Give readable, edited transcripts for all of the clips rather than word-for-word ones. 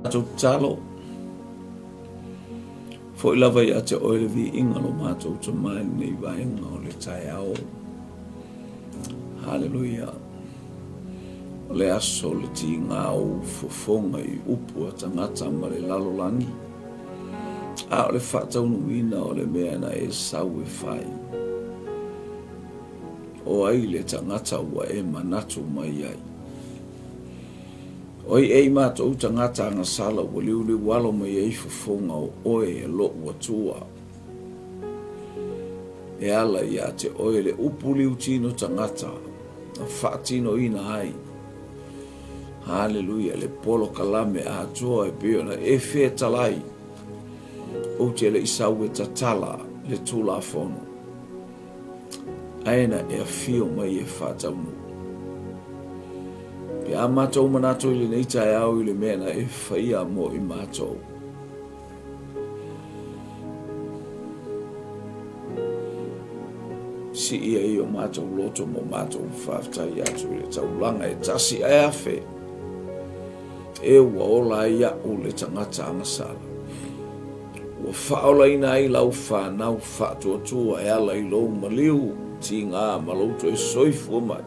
Matou tatalo, foi lava ia te oe le viiga lo matou tama i lenei vaega o le taeao. Haleluia. O le aso o le tiga o fofoga i upu a tagata ma le lalolagi, a o le faataunuuina o le mea na e sau e fai. O ai le tagata ua e manatu mai ai? O ai ea i matou tagata agasala ua liuliu alo mai ai fofoga o oe e lou Atua? E ala ia te oe le upu liutino tagata na faatinoina ai. Haleluia, le polokalame atoa e pei ona e fetalai, ou te le i sau e tatala le Tulafono. Ae na e afio mai e faataunuu. Pe a matou manatu i lenei taeao i le mea na e faia mo i matou. Sii ai o matou loto mo matou faafetai atu i le taulaga e tasi ae afe. E ua ola ai au le tagata agasala. Ua faaolaina ai lau fanau faatuatua e ala i lou maliu tiga ma lou toe soifua mai.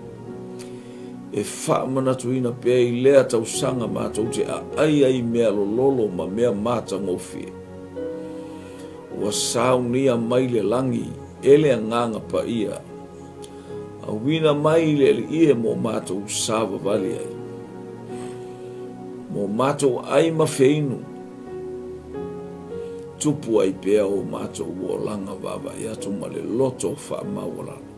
E faamanatuina pea i lea tausaga matou te aai ai i mea lololo ma mea matagofie. Ua saunia mai le lagi e le Agaga Paia, auina mai le Alii mo matou savavali ai, mo matou ai ma feinu, Tupu ai pea o matou olaga vaavaai atu ma le loto faamaualalo.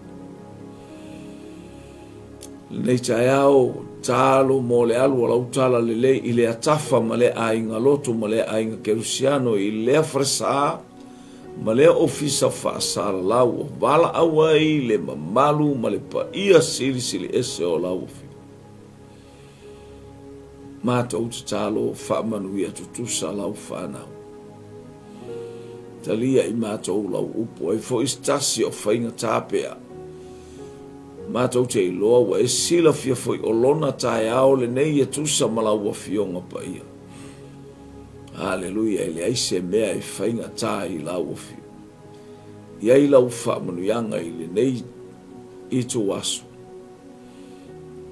Lenei taeao, talo mo le alu o lau tala lelei i lea tafa ma lea aiga lotu ma lea aiga kerisiano i lea falesa ma lea ofisa faasalalau ua valaau ai le mamalu ma le paia silisili ese o lau afioga. Matou tatalo faamanuia tutusa lau fanau. Talia i matou lau upu ai foi se tasi o faigata pea. Matou te iloa ua e silafia foi o lona taeao lenei e tusa ma lau Afioga Paia. Aleluia, e leai se mea e faigata i lau Afioga. I ai lau faamanuiaga i lenei ituaso.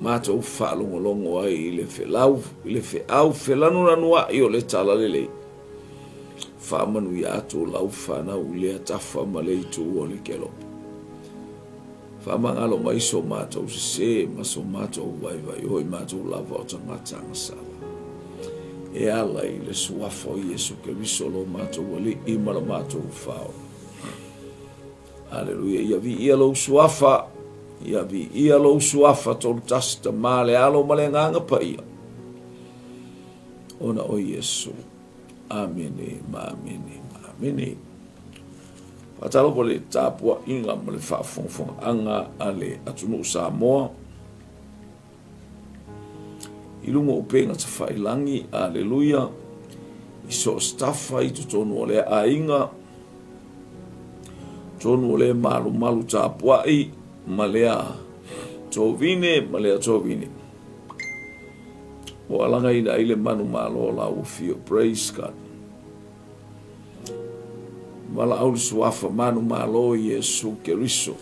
Matou faalogologo ai i le felau, i le feau felanulanua'i o le Talalelei. Faamanuia atu lau fanau i lea tafa ma le itu o le kelope. Faamagalo mai so matou sesē ma so matou vaivai o i matou lava o tagata agasala. E ala i le Suafa o Iesu Keriso lo matou Alii ma lo matou Faaola. Aleluia. Ia viia lou suafa, ia viia lou suafa tolutasi Tama le Alo ma le Agaga Paia. Ona o Iesu. Amene ma amene ma amene. Faatalofa le tapuaiga ma le faafogafogaaga a le atunuu Samoa. I luga o upega tafailangi, aleluia, i so o se tafa i totonu o lea aiga, totonu o lea malumalu tapuai ma lea tovine ma lea tovine. Ua alagaina ai le manumalo o lau afio. Praise God. Valaau le suafa manumalo Iesu Keriso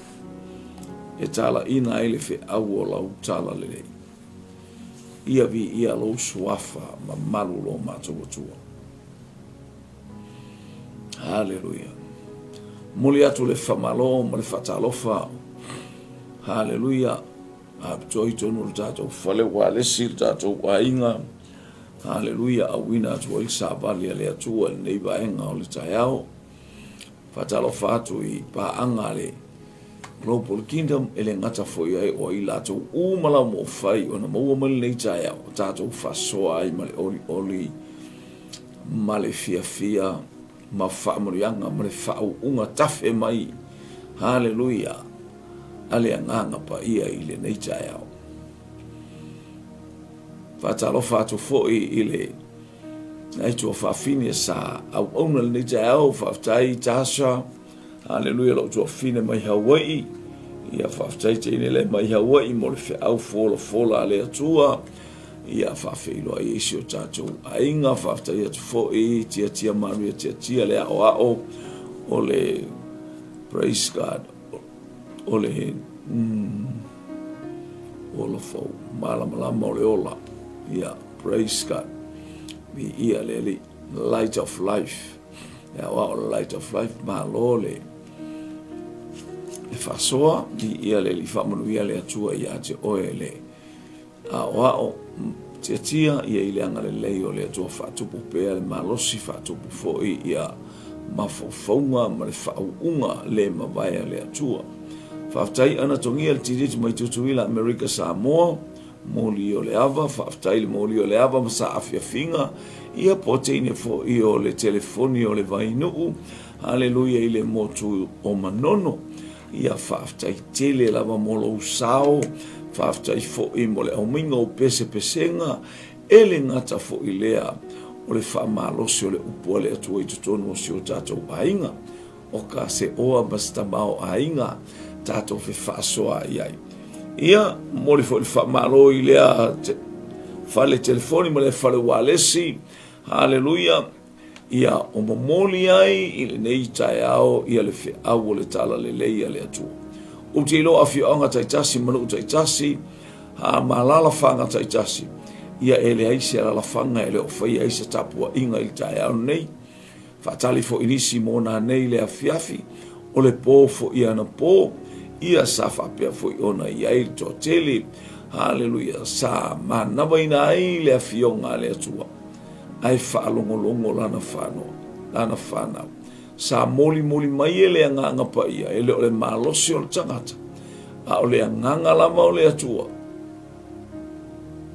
e talaina ai le feau o lau talalelei. Ia viia lou suafa mamalu lo matou Atua. Haleluia. Momoli atu le famalo ma le faatalofa. Haleluia. Apitoa i tonu o le tatou fale ualesi le tatou aiga. Haleluia. Auina atu ai le savali a le Atua i lenei vaega o le taeao. Faatalofa atu i paaga a le Global Kingdom e le gata foi ai o ai latou uma laumoofai ona maua mai lenei taeao o tatou faasoa ai ma le olioli ma le fiafia ma faamanuiaga ma le faauuga tafe mai, haleluia, a le Agaga Paia i lenei taeao. Faatalofa atu foi i le aitua faafine sa auauna lenei taeao, faafetai Tasha, haleluia, lou tuafine mai Hawaii, ia faafetai teine le mai Hawaii mo le feau folafola a le Atua. Ia faafeiloai ai si o tatou aiga. Faafetai atu foi Tiatia Manuia Tiatia le aoao o le praise God o le ola fou malamalama o le ola. Ia praise God. Viia le Alii. Light of life. Le aoao o le light of life malo le le faasoa. Viia le Alii faamanuia le Atua ia te oe le Aoao, tiatia ia i le agalelei o le Atua faatupu pea le malosi, faatupu foi ia mafaufauga ma le faauuga le mavae a le Atua. Faafetai Anatogia le tiliti mai Tutuila Amerika Samoa, moli o le ava, faafetai le moli o le ava ma saafiafiga, ia po teine foi o le telefoni o le Vainuu, haleluia i le motu o Manono. Ia faafetai tele lava mo lou sao, faafetai foi mo le aumaiga o pesepesega, e le gata foi lea o le faamalosi o le upu a le Atua i totonu o si o tatou aiga. O ka se oa ma se tamaoaiga tatou fefaasoaai ai. Ia, momoli foi le faamalo i lea fale telefoni ma lea fale ualesi. Haleluia! Ia o momoli ai i lenei taeao ia le feau o le talalelei a le Atua. Ou te iloa afioaga taitasi ma nuu taitasi, a ma alaalafaga taitasi, ia e leai se alaalafaga e le o faia ai se tapuaiga i le taeao lenei. Faatali foi nisi mo nanei le afiafi, o le po foi anapo, ia sa faapea foi ona i ai le toatele, haleluia, sa manavaina ai le afioga a le Atua. Ae faalogologo lana fanau, lana fanau. Sa molimoli mai e le Agaga Paia, e le o le malosi o le tagata, a o le Agaga lava o le Atua.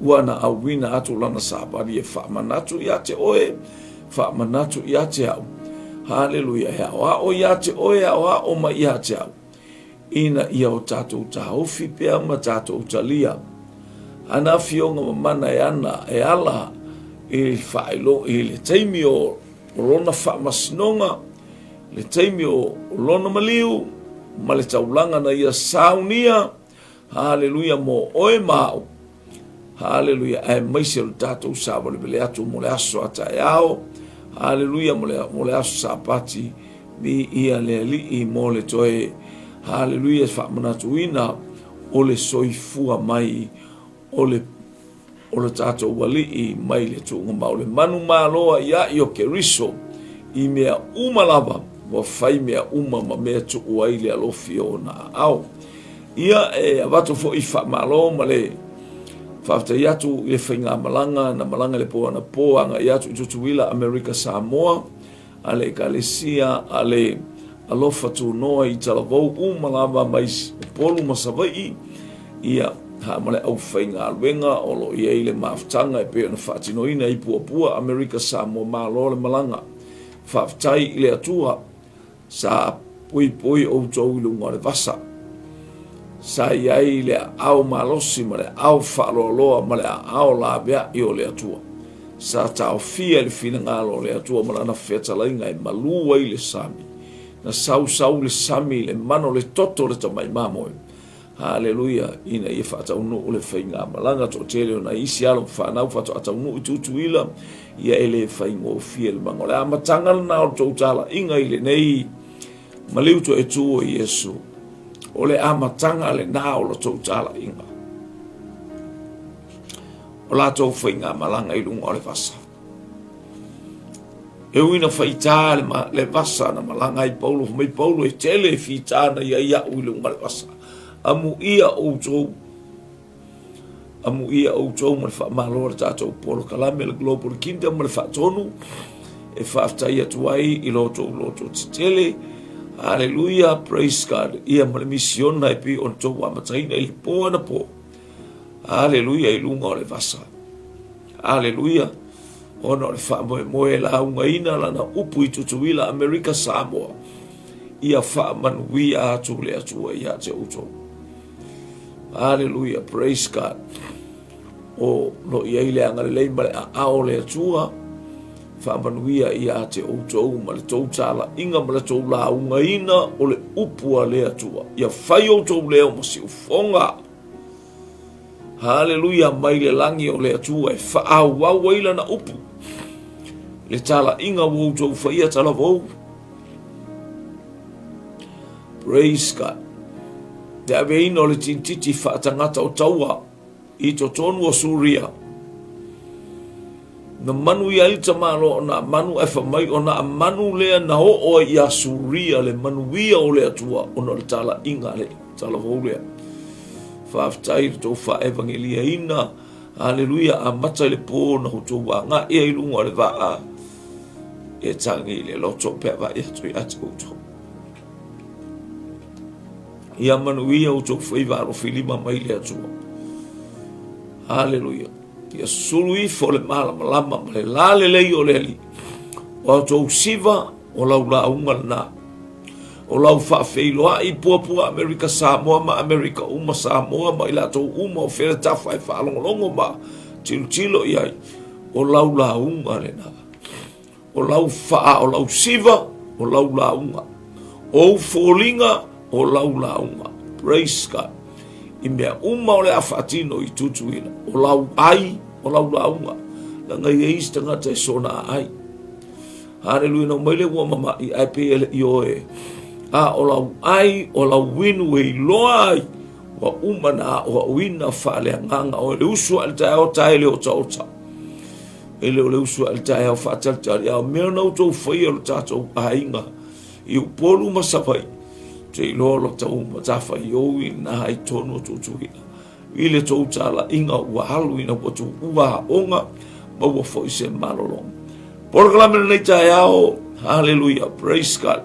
Ua na auina atu lana savali e faamanatu ia te oe, faamanatu ia te au. Haleluia, e aoao ia te oe, aoao mai ia te au. Ina ia o tatou taofi pea ma tatou talia ana afioga mamana e ana e ala i faailo i le taimi o lona faamasinoga, le taimi o lona maliu ma le taulaga na ia saunia. Haleluia mo oe ma au. Haleluia, aemaise o le tatou savalevale atu mo le aso a taeao. Haleluia mo le, mo le aso Sapati. Viia le Alii mo le toe, haleluia, faamanatuina o le soifua mai o le o le tatou Alii mai le tuuga ma o le manumalo a'ia'i o Keriso i mea uma lava ua fai mea uma ma mea tuu ai le alofi o ona aao. Ia e avatu foi faamalo ma le faafetai atu i le faigamalaga na malaga i le po anapo agai atu i Tutuila, Amerika Samoa, a le Ekalesia a le Alofa Tunoa i Talavou uma lava mai Upolu ma Savaii, ia, ha, ma le aufaigaluega o lo o i ai le mafutaga e pei ona faatinoina i Puapua, Amerika Samoa Malo le malaga. Faafetai i le Atua. Sa puipui outou i luga o le vasa. Sa i ai le aao malosi ma le aao faaloaloa ma le aao laveai o le Atua. Sa taofia i le finagalo o le Atua ma lana fetalaiga e malu ai le sami. Na sausau le sami i le mana o le toto o le tamai mamoe. Haleluia! Ina ia faataunuu le faigamalaga toatele o nai isi alo ma fanau faatoa taunuu i Tutuila, ia e le faigofie le maga. O le amataga lena o le tou talaiga i lenei maliu toetu o Iesu. O le amataga lena o la tou talaiga. O latou faigamalaga i luga o le vasa. E ui na faitā le, ma, le vasa na malaga ai Paulo, fai mai Paulo e tele e fitā na ia ia'u i luga le vasa. Amuia outou, amuia outou ma le faamalo a le tatou polokalame le Global Kingdom ma le faatonu e faafetai atu ai i lo outou loto tetele. Hallelujah, praise God. Ia ma le misiona e pei ona tou amataina i le po anapo. Hallelujah i luga o le vasa. Hallelujah. Ona o le faamoemoe e laugaina lana upu i Tutuila, Amerika, Samoa, ia faamanuia atu le Atua ia te outou. Hallelujah, praise God. O lo i ai le agalelei ma le aao o le Atua, faamanuia ia te outou ma le tou talaiga ma le tou laugaina o le upu a le Atua. Ia fai outou leo ma siufoga. Haleluia mai le lagi o le Atua e faaauau ai lana upu. Le talaiga ua outou faia talavou. Praise God. Te aveina o le tinititi faatagata o taua i totonu o Suria. Na manuia ai le tamaloa o Naamanu, ae fai mai o Naamanu lea na oo ai ia Suria le manuia o le Atua ona o le talaiga a le talavou lea. Faafetai i le tou faaevangeliaina. Aleluia, amata i le po na outou agai ai i luga o le vaa e tagi i le loto pe a vaai atu ia te outou. Ia manuia outou faiva alofilima mai le Atua. Aleluia. Ia sulu ifo le malamalama ma le lalelei o le Alii. O a outou siva, o lau lauga lena. O lau faafeiloai puapua Amerika Samoa ma Amerika uma Samoa ma i latou uma o fea tafa e faalogologo ma tilotilo i ai, o lau lauga lena. O lau faa, o lau siva, o lau lauga. O ou foliga, o lau lauga. Praise God. I mea uma o le a faatino i Tutuila, o lau ai, o lau lauga. Leaga e i ai isi tagata e soona aai. Haleluia, na mai le ua mama'i, ae pei e le i oe. A o lau ai, o lau winu e iloa ai, ua uma na aoaoina faaleagaga oe le usu a le taeao tae le otaota. E le o le usu a le taeao faatalitali, a o mea na outou faia o le tatou aiga i Upolu ma Savaii, te iloa lo tau matafaioi na i tonu o Tutuila. I le tou talaiga ua alu ina ua tuua aoga ma ua foi se malologa. Polokalame lenei taeao, haleluia, praise God.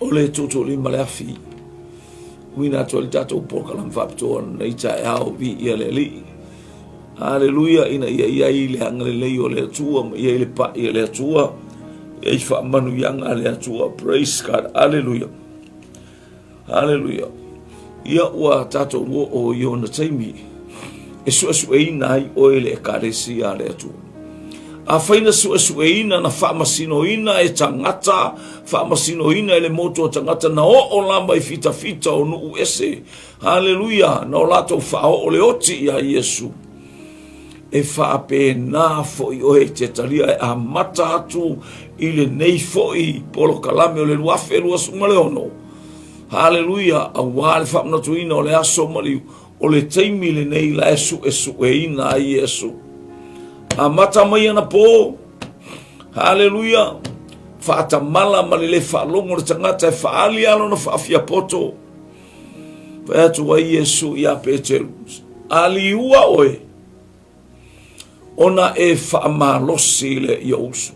O le tuutuulima le afi. Uina atu ai le tatou polokalame faapitoa lenei taeao, viia le Alii. Haleluia, ina ia i ai le agalelei o le Atua ma i ai le pai a le Atua, i ai faamanuiaga a le Atua. Praise God, haleluia. Haleluia. Ia ua tatou oo i ona taimi e suesueina ai oe le ekalesia a le Atua. Afai na suesueina, na faamasinoina e tagata, faamasinoina e le motu o tagata, na oo lava i fitafita o nuu ese. Haleluia, na o latou faaoo le oti iā Iesu. E faapena foi oe e te talia e amata atu i lenei foi polokalame o le 2026. Haleluia, auā le faamanatuina o le aso maliu, o le taimi lenei la e suesueina ai Iesu. Amata mai anapo, haleluia, faatamala ma le le faalogo le tagata e faaali lava lona faafiapoto. Fai atu ai Iesu iā Peteru, A liua oe, ona e faamalosi lea i ou uso.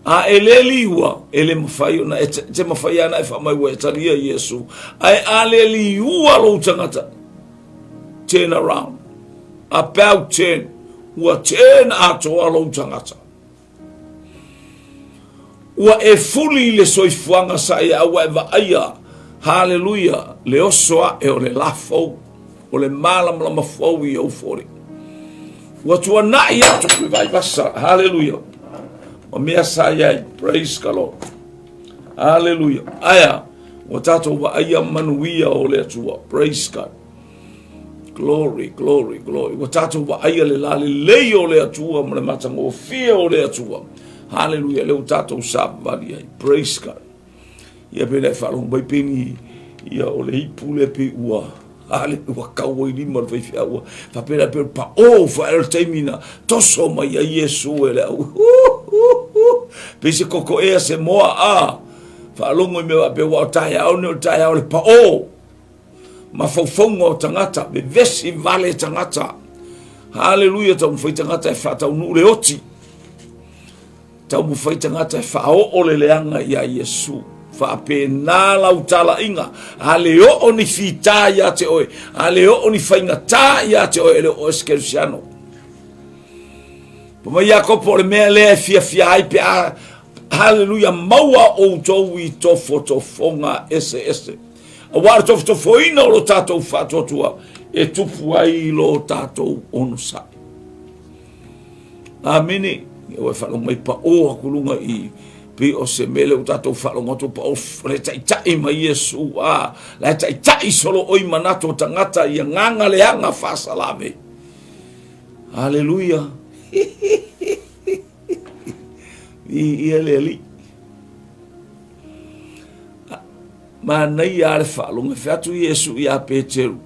A e le liua, e le mafai ona e te mafai ana e faamai ua e talia Iesu. Ae a le liua lou tagata, turn around, about turn, ua turn atoa lou tagata. Ua e fuli i le soifuaga sa ia a ua e vaaia, haleluia, le oso aʻe o le lā fou, o le malamalama fou i ou foli. Ua tuanaʻi atu le vaivasa, haleluia, ma mea sa i ai, praise the Lord, haleluia. Aea, ua tatou vaaia manuia o le Atua, praise God. Glory, glory, glory. Ua tatou vaaia le lalelei o le Atua ma le matagofie o le Atua. Hallelujah. Lea ua tatou savavali ai. Praise God. Ia pe le faalogo mai pe ni ia o le ipu lea pe ua ale ua kau ai lima o le faifeau ua faapena pe paʻō fae o le taimi na toso mai ai Iesu e le au. Pei se kokoea se moa a faalogo i mea faapea ua o taeao nei o le taeao o le paʻō. Mafaufauga o tagata, vevesi vale tagata. Haleluia, taumafai tagata e faataunuu le oti. Taumafai tagata e faaoo le leaga iā Iesu. Faapena lau talaiga, a le oo ni fitā ia te oe, a le oo ni faigatā ia te oe, e le o oe se Kerisiano. Pa mai Iakopo o le mea lea e fiafia ai pe a, haleluia, maua outou i tofotofoga eseese. Aua le tofotofoina o lo tatou faatuatua e tupu ai lo tatou onosai. Amene. Ia ua e faalogo mai paʻō aku luga i. Pei o se mea lea ua tatou faalogo atu pa o le taitai mai Iesu, a la e taitai solo oi manatu o tagata i agaga leaga faasalave. Aleluia. Viia le Alii. Manaia le faalogo e fai atu Iesu ia Peteru,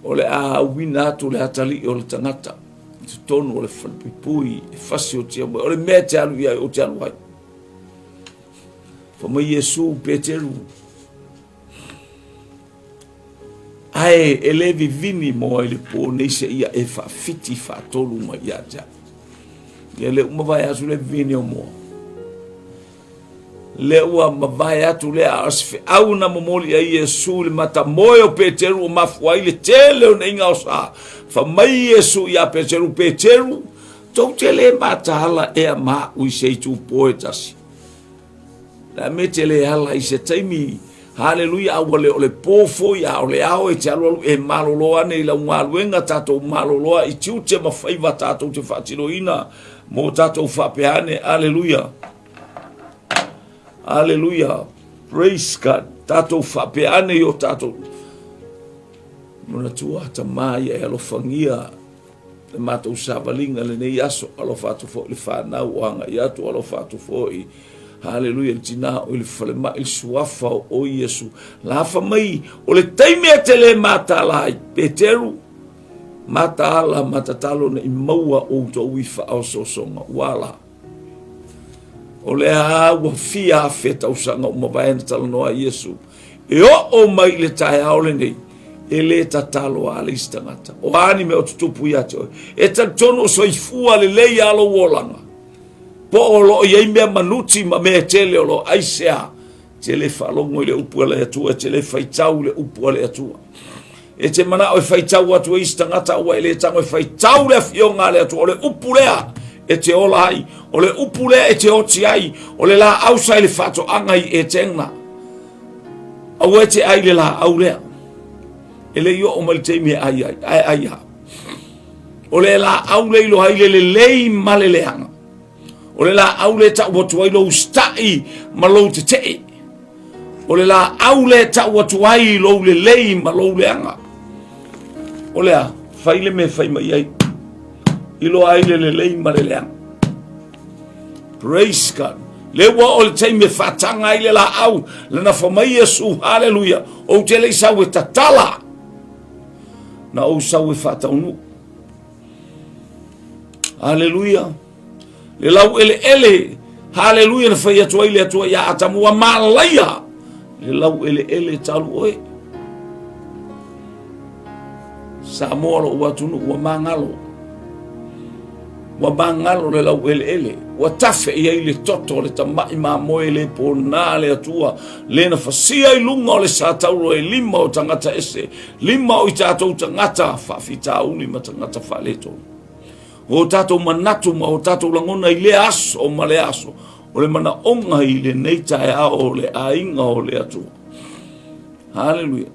o le a auina atu le atalii o le tagata i totonu o le falepuipui e fasiotia mai, o le mea e te alu i ai ou te alu ai. Fai mai Iesu, Peteru, ae e le vivini moa i le pō nei seia e faafiti faatolu mai ia te au. Ia lea ua mavae atu le vivini o moa. Lea ua mavae atu lea, a o se feau na momoli ai Iesu i le matamoe o Peteru ua mafua ai le tele o nei gaosa. Fai mai Iesu ia Peteru, Peteru, tou te le mataala ea ma au i se itupo e tasi. Le a mea e te le ala i se taimi, haleluia, a ua le o le pō foi a o le ao e te alualu e malolo ane i lau galuega, tatou malolo i tiute ma faiva tatou te faatinoina mo tatou faapea ane, aleluia. Aleluia. Praise God. Tatou faapea ane i o tatou manatua tamā ia e alofagia le matou savaliga lenei aso. Alofa atu foi le fanau o agai atu, alofa atu foi. Haleluia, le tinā o i le falemai, le suafa o Iesu. Lafa mai, o le taimi e te le mataala ai, Peteru, mataala ma tatalo ne i maua outou i faaosoosoga. Ua la. O lea ua fia afe tausaga ua mavae na talanoa ai Iesu. E oo mai i le taeao lenei, e le tatalo a le isi tagata. O a ni mea o tutupu ia te oe. E talitonu o soifua lelei a lou olaga. Po o lo o i ai mea manuti ma mea e tele o lo o aisea. Te le faalogo i le upu a le Atua, te le faitau i le upu a le Atua. E te manao e faitau atu e isi tagata ua e le tago e faitau le afioga a le Atua. O le upu lea e te ola ai, o le upu lea e te oti ai, o le laau sa i le faatoaga i Etena. Aua e te ai le laau lea. E le i oo mai le taimi e ai ai, ae ai lava. O le laau le iloa ai le lelei ma le leaga. O le laau le tau atu ai lou sita'i ma lou tetee. O le laau le tau atu ai lou lelei ma lou leaga. O le a, fai le mea fai mai ai. Iloa ai le lelei ma le leaga. Praise God. Le ua o le taimi e faataga ai le laau, lana fa mai Iesu, haleluia, ou te le i sau e tatala, na ou sau e faataunuu. Haleluia. Le lau eleele, haleluia, na fai atu ai le Atua ia Atamu, ua malaia le lau eleele talu oe. Samoa lou atunuu ua magalo. Ua magalo le lau eleele, ua tafe i ai le toto o le tama'i mamoe le pona le Atua, le na fasia i luga o le satauro e lima o tagata ese, lima o i tatou tagata faafitauli ma tagata faaletonu. O tatou manatu ma o tatou lagona i lea aso ma lea aso, o le manaoga i lenei taeao o le aiga o le Atua. Haleluia.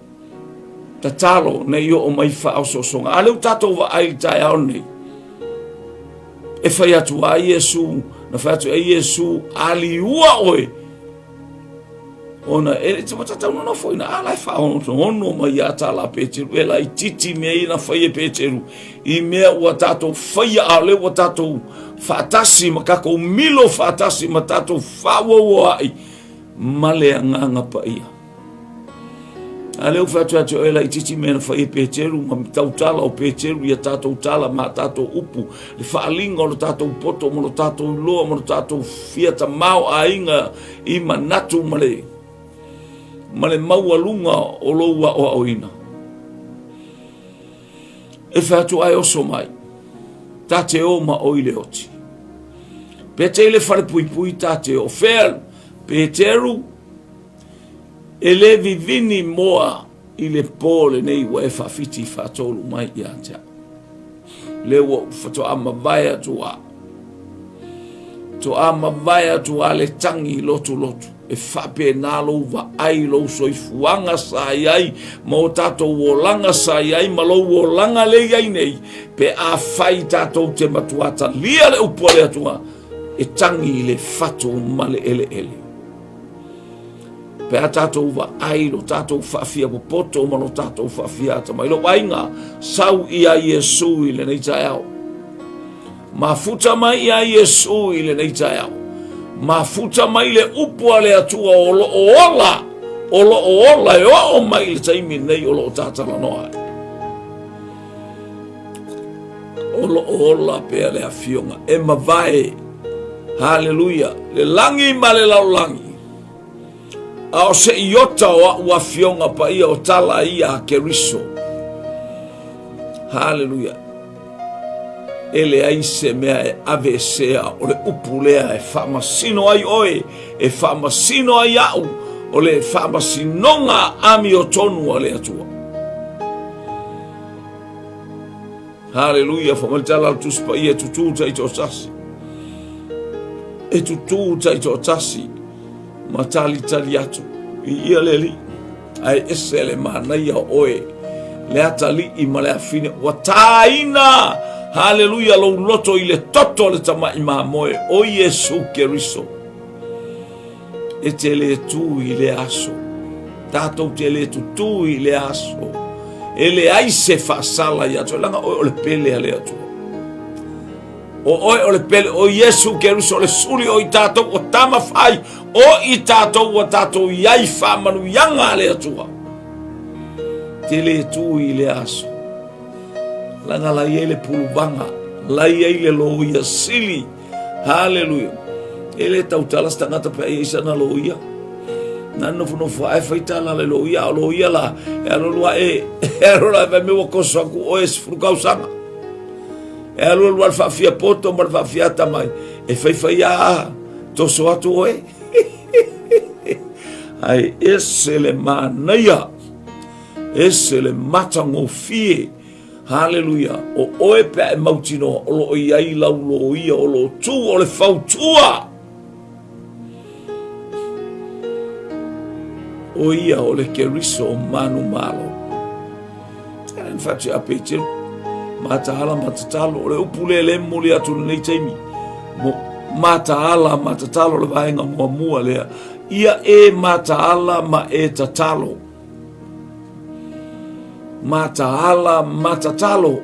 Tatalo ne i oo mai faaosoosoga. A lea ua tatou vaai i le taeao lenei, e fai atu ai Iesu, na fai atu ai Iesu, aliua oe ona e te matatau nonofo ina a la e faaono mai ia tala Peteru e laititi mea ia na fai e Peteru i mea ua tatou faia a o lea ua tatou faatasi ma tatou milo faatasi ma tatou faauauoai ma le Agaga Paia. A lea ua fai atu ia te oe laititi mea na fai e Peteru ma tautala o Peteru ia tatou tala ma tatou upu, le faaliga o lo tatou poto ma lo tatou iloa ma lo tatou fia tamaoaiga i manatu ma le ma le maualuga o lou aoaoina. E fai atu ae oso mai, ta te o ma oi le oti. Pe te i le fale puipui ta te o. Fea, Peteru, e le vivini moa i le pō lenei ua e faafiti faatolu mai ia te au. Le ua ou faatoa mavae atu a. Toa mavae atu a le tangi lotulotu. E faapena lou vaai, lou soifuaga sa i ai, ma o tatou olaga sa i ai, ma lou olaga le i ai nei, pe afai tatou te matua talia le upu a le Atua. E tangi i le fatu ma le eleele. Pe a tātou vaai lo tātou faafia popoto ma lo tātou faafia atamai. Lou aiga, sau ia Iesu i lenei taeao. Mafuta mai ia Iesu i lenei taeao. Mafuta mai le upu a le Atua o lo o ola, o lo o ola e oo mai i le taimi nei o lo o tātalanoa ai. O lo o ola pea le afioga e mavae, haleluia, le lagi ma le lalolagi. A o se iota o a'u afioga paia o tala ia a Keriso. Haleluia. E leai se mea e aveesea o le upu lea e faamasino ai oe, e faamasino ai a'u, o le faamasinoga amiotonu a le Atua. Haleluia, fai mai le tala a le Tusi Paia, e tutū taitoatasi. E tutū taitoatasi ma talitali atu i ia le alii. Ae ese le manaia o oe, le atalii ma le afine, ua tāina, haleluia, lou loto i le toto o le tamai mamoe o Iesu Keriso. E te le tū i lea aso. Tātou te le tutū i lea aso. E leai se faasala ia te oe, leaga oe o le pele a le Atua. O oe o le pele o Iesu Keriso o le suli o i tātou o tama whai o i tātou ua tātou i ai whaamanuiaga a le Atua. Te le tū i lea aso. Leaga la i ai le puluvaga, la i ai le loia sili. Haleluia. E le tautala se tagata pe a i ai sana loia. Na nofonofo ae fai tala le loia, a o loia la, e alualu ae, e alualu ae fai mai ua toso atu oe 10 tausaga. E alualu ae le faafia poto ma le faafia atamai, e faifai a toso atu oe. Ae ese le manaia, ese le matagofie. Haleluia! O oe pe a e mautinoa o lo o i ai lau loia o lo o tū o le fautua. O ia o le Keriso o manumalo. E whati a Peteru, mataala matatalo, o le upu lea le momoli atu lenei taimi, mo mataala matatalo le vaega muamua lea, ia e mataala ma e tatalo. Mataala matatalo,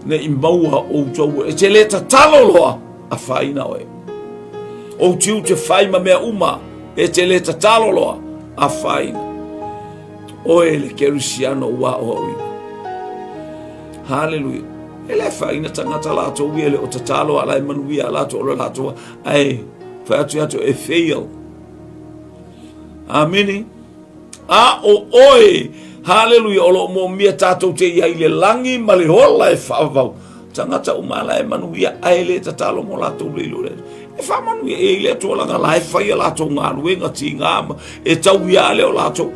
ne i maua outou, e te le tatalo loa, afaina oe. Ou tiute fai ma mea uma, e te le tatalo loa, afaina. Oe le Kerisiano ua aoaoina. Haleluia. E le afaina tagata latou ia e le o tatalo a la e manuia a latou o le latou ae fai atu ia te e fail. Amene. A o oe, haleluia, o lo o moomia tātou te i ai le lagi ma le ola e whaavau. Tagata uma la e manuia ae le tatalo mo latou le ilo le. E whaamanuia e i le Atua langa la e whai a latou galuega tigā ma e tau ia le o latou.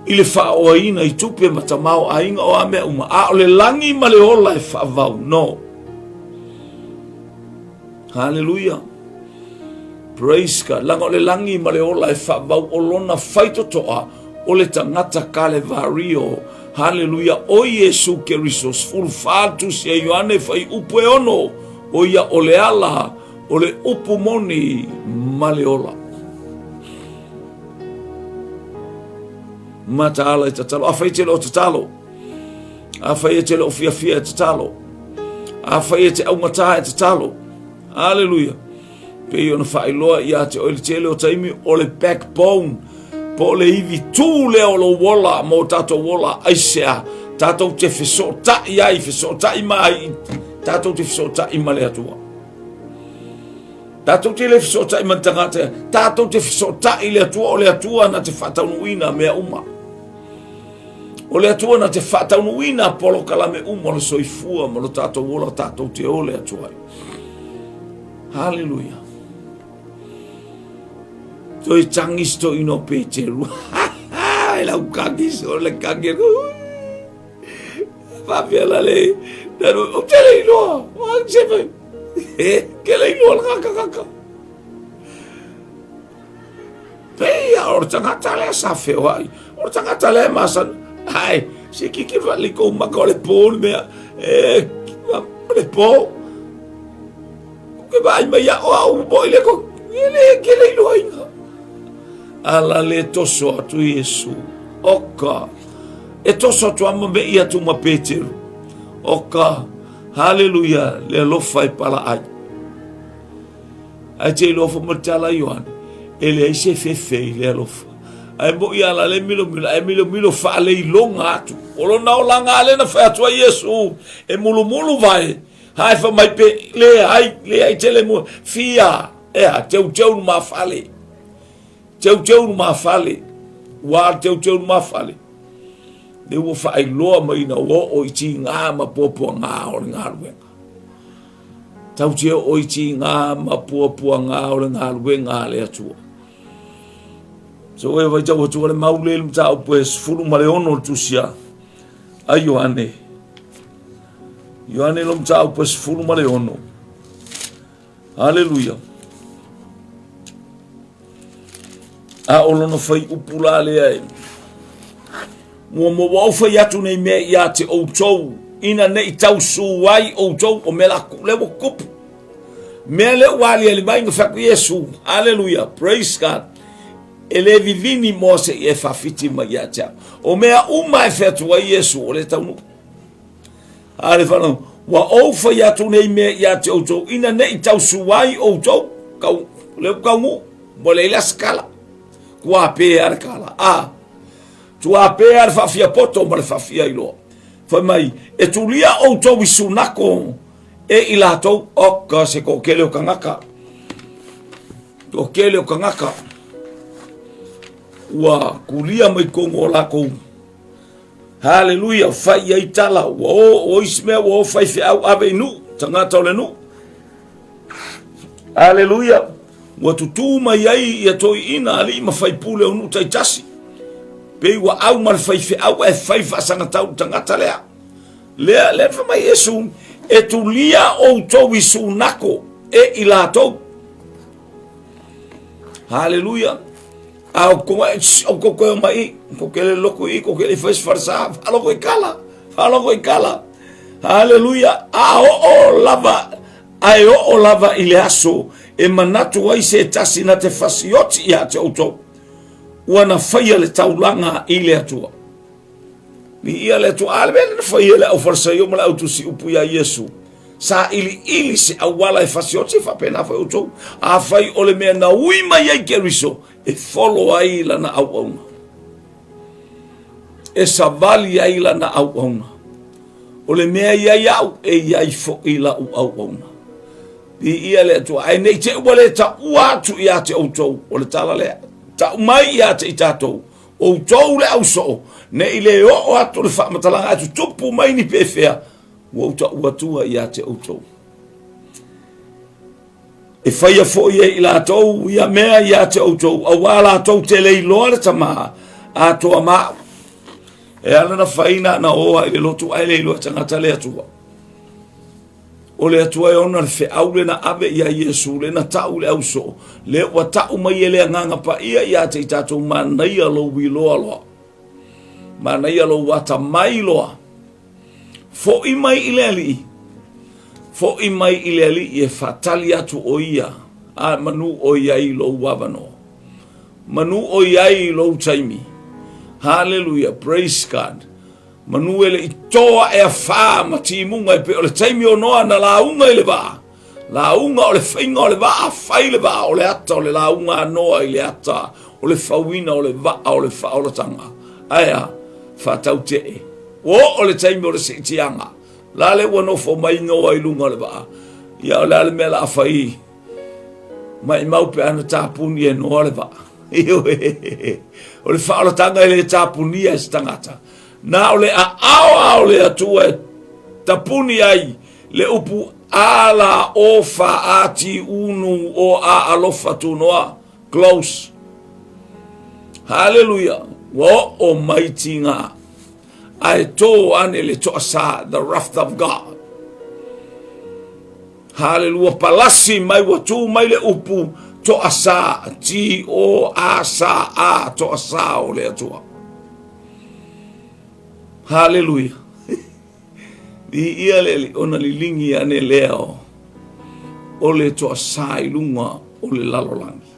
I le whaoaina i tupe ma tamaoaiga o a mea uma. A o le lagi ma le ola e whaavau. No. Haleluia. Praise God. Langa o le lagi ma le ola e whaavau o lona whaitotoa o le tagata Kalevario. Haleluia. O Iesu Keriso, 14 tusi a Ioane whai upu e ono, o ia o le ala, o le upu moni ma le ola. Mataala e tatalo. Awhai te le o tatalo. Awhai e te le o fiafia e tatalo. Awhai e te aungata e tatalo. Haleluia. Pei ona faailoa ia te oe le tele o taimi o le backbone po o le ivi tū lea o lou ola ma o tātou ola aisea tātou te fesootai ai, fesootai ma ai, tātou te fesootai ma le Atua. Tātou te le fesootai ma le tagata, tātou te fesootai i le Atua, o le Atua na te faataunuuina mea uma. O le Atua na te faataunuuina polokalame uma o le soifua ma lo tātou ola tātou te o le Atua ai. Haleluia. Toi tangis to ino Peteru. E lau kangis o le kangi. Whawhia la le. Nanu, o te le iloa. O ang se mai. Ke le iloa le kaka kaka. Peia o le tagata lea sa feoai. O le tagata lea masani. Ai, se kiki wali kou maka o le pō le mea. E, o le pō. ke vaai mai ia'u a ua mo'i le ko e le ke le iloaina. Ala le toso atu Iesu. Oka. E toso atu ama me i atu ma Peteru. Oka. Haleluia. Le alofa e pala ai. Ae te iloa fo ma tala Ioane. E leai se fefe i le alofa. Ae mo i ala le milomilo, ae milomilo faaleiloga atu. O lona olaga a lena fai atu ai Iesu, e mulumulu vae, hae fa mai pe, leai, leai tele mua, fia, ea, teuteu nu mafale. Teuteu nu mafale. Ua teuteu nu mafale. Le ua faailoa mai na ua oo i tigā ma puapuagā o le galuega. Tau te oo i tigā ma puapuagā o le galuega a le Atua. So e vai tau atu le mau le mataupu e 16 le tusi a Ioane. Ioane lo mataupu e 16. Haleluia. A o lona fai upu la lea e. Muamua ua ou fai atu nei mea ia te outou, ina ne i tausū ai outou o mea la le ua kupu. Mea le ua aliali mai na fai atu Iesu. Haleluia. Praise God. E le vivini moa se i e faafiti mai ia te au. O mea uma e fai atu ai Iesu o le taunuu. A le whanau, ua ou fai atu nei mea ia te outou, ina ne i tausu ai outou, kau, leu kaunuu, mo le ila skala, kua pē a le kala, a, tua pē a le whaafia poto ma le whaafia iloa. Fai mai, e tulia outou i sunako e i latou, oka se toatele o tagata, toatele o tagata, ua kulia mai totonu o latou Haleluia, fai ai tala, ua o, o isi mea ua o faifeau ave i nuu, tagata o le nuu. Haleluia, ua tutū mai ai ia toeaiina alii ma faipule o nuu taitasi. Pei ua au ma le faifeau ae fai faasagatau i le tagata lea. Lea, lea fai mai Iesu, e tulia outou i sunako e i latou. Haleluia. A o ko o ko koe mai, ko ke le loko i, ko ke le fai farsa, whaloko i kala, whaloko i kala. Haleluia. A o o lava, a e o o lava i le aso, e manatu ai se tasi na te fasioti ia te outou. Ua na faia le taulaga i le Atua. Viia le Atua. A le mea na faia le au Farisaio ma le au tusi upu iā Iesu. Sailiili se auala e fasioti e faapena foi outou. Afai o le mea na ui mai ai Keriso e folo ai lana auauna. E savali ai lana auauna. O le mea i ai au, e i ai foi lau auauna. Viia le Atua. Ae ne i te ua le taua atu ia te outou. O le tala lea. Tau mai ia te i tatou. Outou le ausoo, ne i le oo atu le faamatalaga ae tutupu mai ni pefea, ua ou tau atua ia te outou. E faia foi e i latou ia mea ia te outou, auā latou te le iloa le Tama atoa ma au. E ala na fai na na oa i le lotu ae le iloa tagata le Atua. O le Atua e ona le feau le na ave ia Iesu, le na tau le ausoo, le ua tau mai e le Agaga Paia ia te i tatou manaia lou iloa loa. Manaia lou atamai loa. Fo'i mai i le Alii, fo'i mai i le Alii e faatali atu o ia, a manu o i ai lou avanoa. Manu o i ai lou taimi. Hallelujah, praise God. Manu e le i tō aʻe a fā ma timuga e pei o le taimi o Noa na lauga i le vaa. Lauga o le faiga o le vaa, fai le vaa o le ata o le lauga a Noa i le ata o le fauina o le vaa o le faaolataga. Ae a? Faatautee. Ua oo le taimi o le siitiaga. La le ua nofo mai Noa i luga o le vaa. Ia o le a le mea la a fai? Maimau pe ana tapuni e Noa le vaa. Ioe. O le faaolataga e le tapunia e se tagata. Na o le aao a o le Atua e tapuni ai le upu a la o fa a ti unu o a alofa tunoa. Close. Hallelujah. Ua oo mai tiga. Ae tō ane le toasā, the wrath of God. Hallelujah. Palasi mai ua tū mai le upu toasā, T O A S A, toasā o le Atua. Hallelujah. Viia le Alii ona lilingi ane lea o. O le toasā i luga o le lalolagi.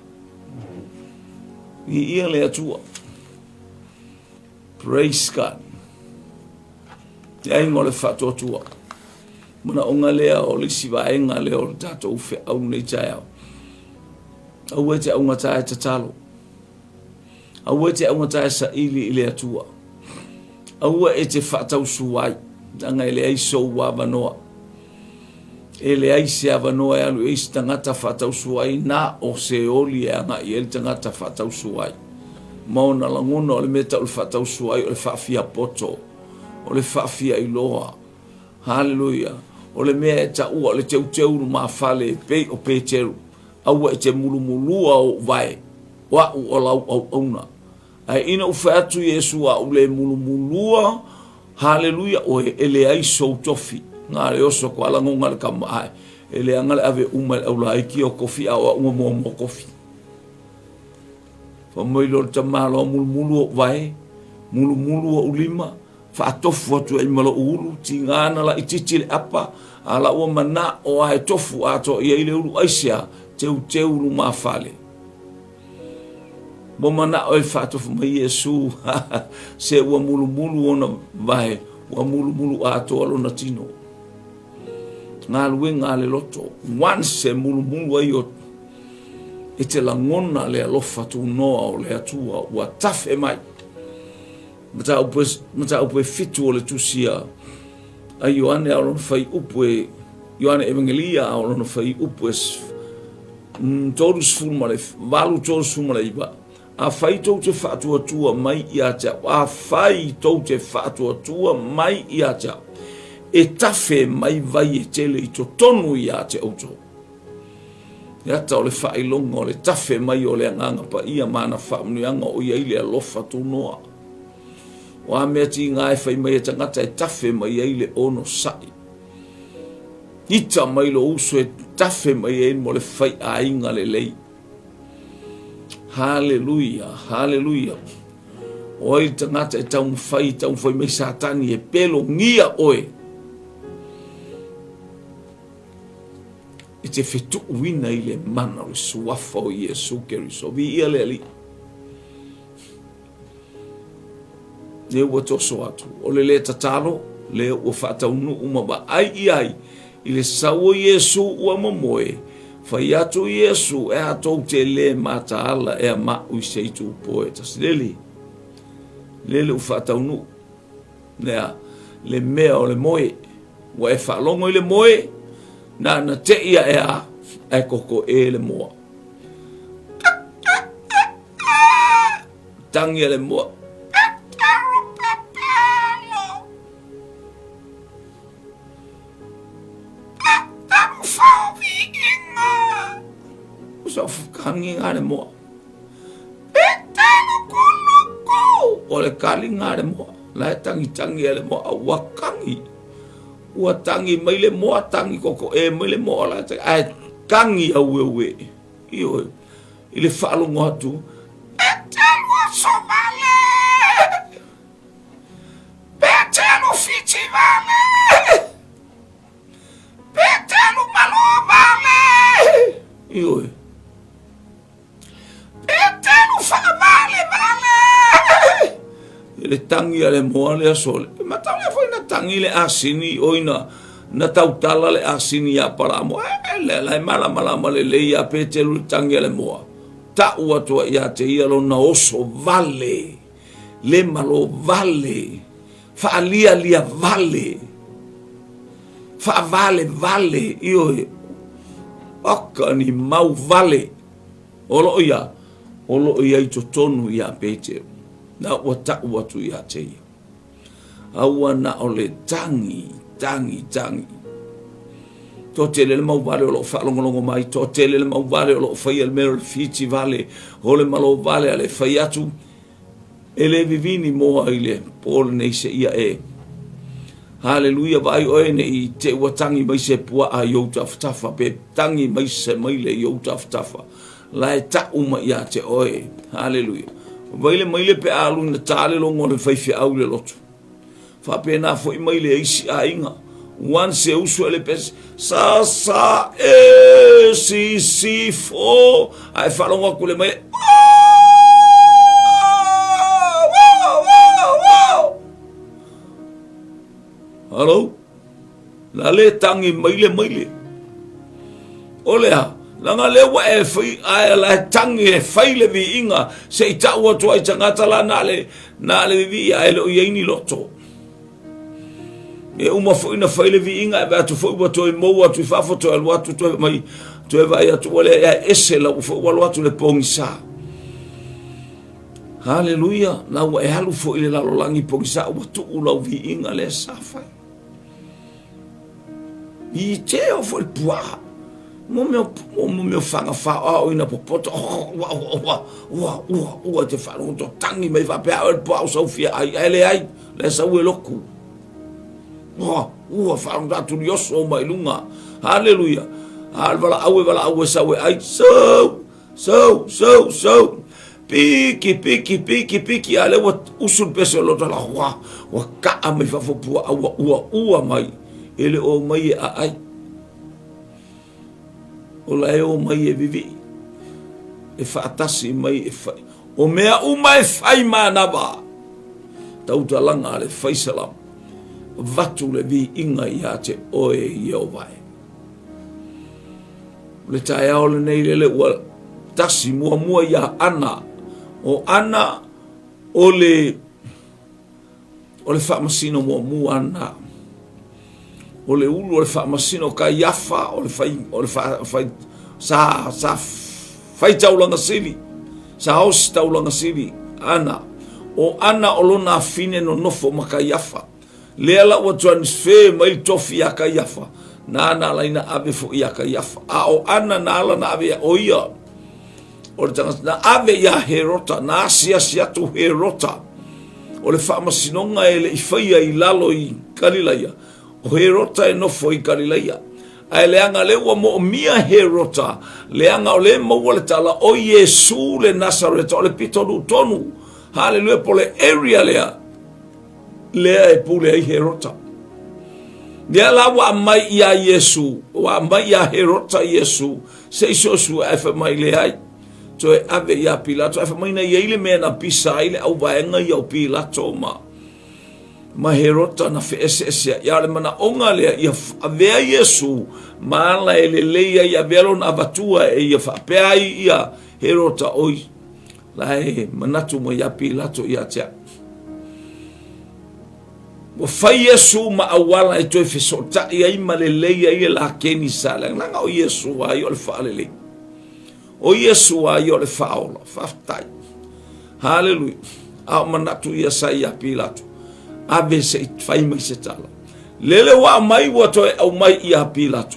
Viia le Atua. Praise God. Le aiga o le faatuatua. Manaoga lea o le isi vaega lea o le tatou feau nei taeao. Aua e te augata e tatalo. Aua e te augata e saili i le Atua. Aua e te faatausu ai, leaga e leai sou avanoa. E leai se avanoa e alu i ai se tagata faatausu ai, na o se oli e agai i ai le tagata faatausu ai. Ma ona lagona o le mea tau le faatausu ai o le faafiapoto, o le faafiailoa. Haleluia! O le mea e taua o le teuteu lumafale e pei o Peteru, aua e te mulumulua ou vae, o a'u o lau auauna. Ae ina ua fai atu Iesu a ʻu le mulumulua, haleluia oe, e leai sou tofi. Na le oso ko ala ngonga le kama ae, e leaga le ave uma e le aulaiki o kofi a o a'u nga muamua kofi. Fai mai loa le tamaloa mulumulu o'u vae, mulumulu o'u lima, faatofu atu ai ma lo'u ulu, tiga na laitiiti le apa, a la ua mana'o a e tofu atoa i ai le ulu aisea, teuteu lumafale. Ua mana'o e faatofu mai Iesu, se ua mulumulu ona vae, ua mulumulu atoa lona tino. Galuega a le loto, once e mulumulu ai o e te lagona le alofa tunoa o le Atua ua tafe mai. Mataupu e fitu o le tusi a Ioane a o lona fuaiupu e Ioane Evangelia a o lona fuaiupu e 38, 39, Afai tou te faatuatua mai ia te au, afai tou te faatuatua mai ia te au, e tafe mai vai e tele i totonu ia te outou. Le ata o le faailoga o le tafe mai o le Agaga Paia ma ana faamanuiaga o i ai le alofa tunoa. O a mea tiga e fai mai e tagata e tafe mai ai le onosai. Ita mai lo uso e tafe mai ai mo le faiaiga lelei. Haleluia, haleluia. O ai le tagata e taumafai, e taumafai mai Satani e pelogia oe. E te fetuuina i le mana o le suafa o Iesu Keriso. Viia le Alii. Lea ua toso atu, o le lē tatalo, lea ua faataunuu ma vaai i ai i le sau o Iesu ua momoe, fai atu Iesu, e a tou te lē mataala ea maʻu i se itupo e tasi. Lele, lele ua faataunuu, lea, le mea o le moe, ua e faalogo i le moe, na na teʻi aʻe a, ae kokoʻe le moa. Tangi a le moa. Sa kangi ngā le moa. O le kali ngā le moa. La e tangi tangi a le moa. Ua kangi. Ua tangi mai le moa, tangi koko e mai le moa. La e tangi. Ae kangi au e ue. Ioe. I le faalogo atu, Petelu aso vale! Petelu fiti vale! Petelu malo vale! Ioe. Petelu whaavale vale! I le tangi a le moa le aso le. E matau lea foi na tangi le asini oi na na tautala le asini iā Palamo. E le la e malamalama lelei iā Petelu le tangi a le moa. Ta'u atu ai ia te ia lona oso vale, le malo vale, faalialia vale, faavale vale, ioe, oka ni mau vale. O loo ia, o loo ia i totonu iā Petelu. Na ua ta'u atu ia te ia. Aua na o le tangi, tangi, tangi. Toatele le mau vale o loo faalogologo mai, toatele le mau vale o loo faia le mea o le fiti vale, o le malo vale a le fai atu, e le vivini moa i le po lenei seia e. Haleluia, vaai oe ne i te ua tangi mai se puaa i ou tafatafa, pe tangi mai se maile i ou tafatafa. La e ta'u mai ia te oe. Haleluia. Vaile maile pe a alu ina tā le logo o le faifeau i le lotu. Faapena foi mai le isi aiga. Once e usu ai le pese, sa sa e si si fo, ae faalogo atu le mai, Hello? La le tangi mai le maile. O le a? Leaga lea ua e fai, ae la e tangi e fai le viiga se i tau atu ai tagata la na le, na le vivii ae le o i ai ni loto. E uma foi na fai le viiga e vaai atu foi ua toe mou atu i fafo toe alu atu toe mai toe vaai atu ua leai ae ese lau foi ua alu atu le pogisa. Haleluia, la ua e alu foi i le lalolagi pogisa ua tuu lau viiga lea sa fai. I te o foi le puaa. Mo mea, mo mea faga faaoao ina popoto, oh, ua, ua, ua, ua, ua, ua, te faalogo to tangi mai faapea oe le puaa o sau fia ai, ae leai, le sau e loku. Ua, ua, faalogo atu lioso mai lunga. Haleluia. A le valaau e valaau e sau e ai, sau, Sau, sau, sau. Piki, piki, piki, piki. A lea ua usu le pese o loto la, ua, ua kaa mai fafo puaa, ua ua ua mai. E le o mai e aai. O la e o mai e vivii. E faatasi mai e fai. O mea uma e fai manawa. Tautalaga a le faisalamo. Avatu le viiga ia te oe Ieova e. O le taeao lenei lele ua tasi muamua ia Ana. O Ana o le o le faamasino muamua na. O le ulu o le faamasino Kaiafa o le fai o le fa, fai sa sa fai taulaga sili. Sa osi taulaga sili Ana. O Ana o lona afine nonofo ma Kaiafa. Lea la ua transfer mai le tofi iā Kaiafa, nāna ala ina ave foi iā Kaiafa. A o Ana na ala na ave o ia, o le tagata na ave iā Herota, na asiasi atu Herota, o le faamasinoga e le i faia i lalo i Kalilaia, o Herota e nofo i Kalilaia. Ae leaga lea ua moomia Herota, leaga o lea e maua le tala, o Iesu le Nasareta, o le pitonuu tonu, haleluia, po o le area lea, lea e pule ai Herota. Lea la ua aumai iā Iesu, ua aumai iā Herota Iesu, se i suesue ae fai mai leai. Toe ave iā Pilato, ae fai mai na i ai le mea na pisa ai le auvaega ia o Pilato ma, ma Herota na feeseeseai. A o le manaoga lea, ia avea Iesu ma ala e lelei ai, avea lona avatua e ia faapea ai ia Herota, oi, La e manatu mai ia Pilato ia te au. Ua fai Iesu ma auala e toe fesootai ai ma lelei ai le lakeni sa leaga o Iesu a ia o le faalelei. O Iesu a ia o le faaola. Faafetai. Haleluia. A o manatu ia sa ia Pilato. Ave se i fai mai se tala. Lele ua aumai ua toe aumai ia Pilato.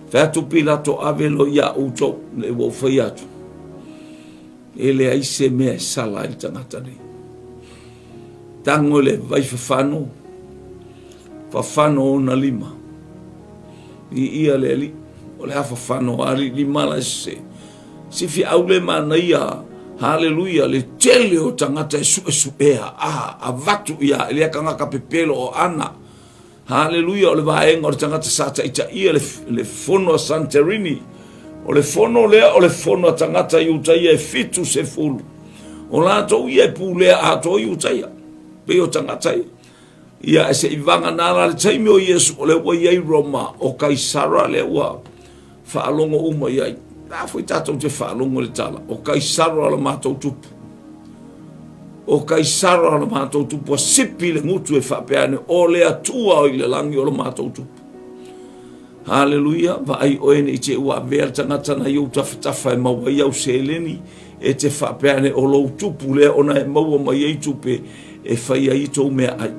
Fai atu Pilato, Ave loa iā outou, le ua ou fai atu, e leai se mea e sala ai le tagata nei. Tago i le vai fafano, fafano ona lima. Viia le Alii, o le a fafano a lima la se. Si fiau le manaia, haleluia, le tele o tagata e suesuea, a, avatu ia, e lea kangaka pepelo o ana. Haleluia, o le vaega o le tagata sa taitaia le, le fono a Santerini. O le fono lea o le fono a tagata Iutaia e 70. O latou ia e pulea atoa Iutaia. Pei o tagata ia. Ia e se i vagana la le taimi o Iesu, o lea ua i ai Roma, o Kaisara lea ua faalogo uma i ai. La foi tatou te faalogo i le tala, o Kaisara o le matou tupu. O Kaisara o le matou tupu, a sipi le gutu e faapea ane, o le Atua o i le lagi o le matou tupu. Haleluia, vaai oe ne i te ua avea le tagata na i ou tafatafa e maua ai au seleni, e te faapea ane o lou tupu lea ona e maua mai ai tupe e fai ai tou meaai.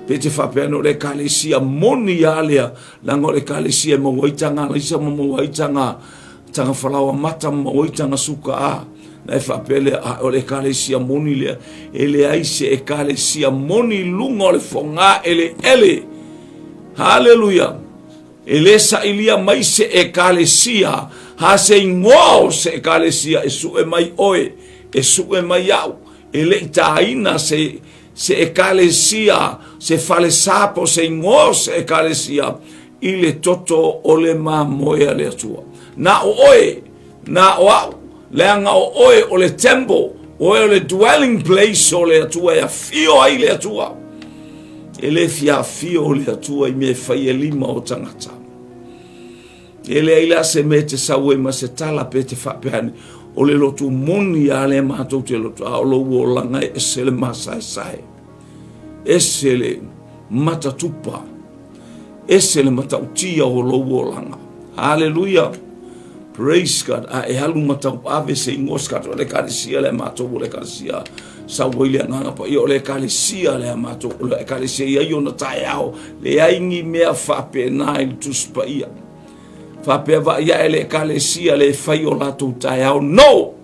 Pe te faapea ane o le ekalesia moni a lea, leaga o le ekalesia e maua ai taga alaisa ma maua ai taga taga falaoa mata ma maua ai taga suka a. Na e faapea lea, a o le ekalesia moni lea, e leai se ekalesia moni i luga o le fogā eleele. Haleluia! E le sailia mai se ekalesia, ha se igoa o se ekalesia e sue mai oe, e sue mai au, e le i tāina se. se ekalesia, se falesa po o se igoa o se ekalesia i le toto o le mamoe a le Atua. Na o oe, na o au, leaga o oe o le temple, oe o le dwelling place o le Atua e afio ai le Atua. E le fia afio le Atua i mea e fai e lima o tagata. E leai la se mea e te sau ai ma se tala pe te faapea ane, o le lotu moni a lea matou te lotu, a o lou olaga e ese le masaesae, ese le matatupa, ese le matautia o lou olaga. Haleluia! Praise God. A e alu ma tauave se igoa se tatou, o le ekalesia lea matou, o le ekalesia sau ai le agaga paia, o le ekalesia lea matou, o le ekalesia i ai ona taeao, leai ni mea faapena i le Tusi Paia. Faapea vaai ae le ekalesia le fai o latou taeao. No!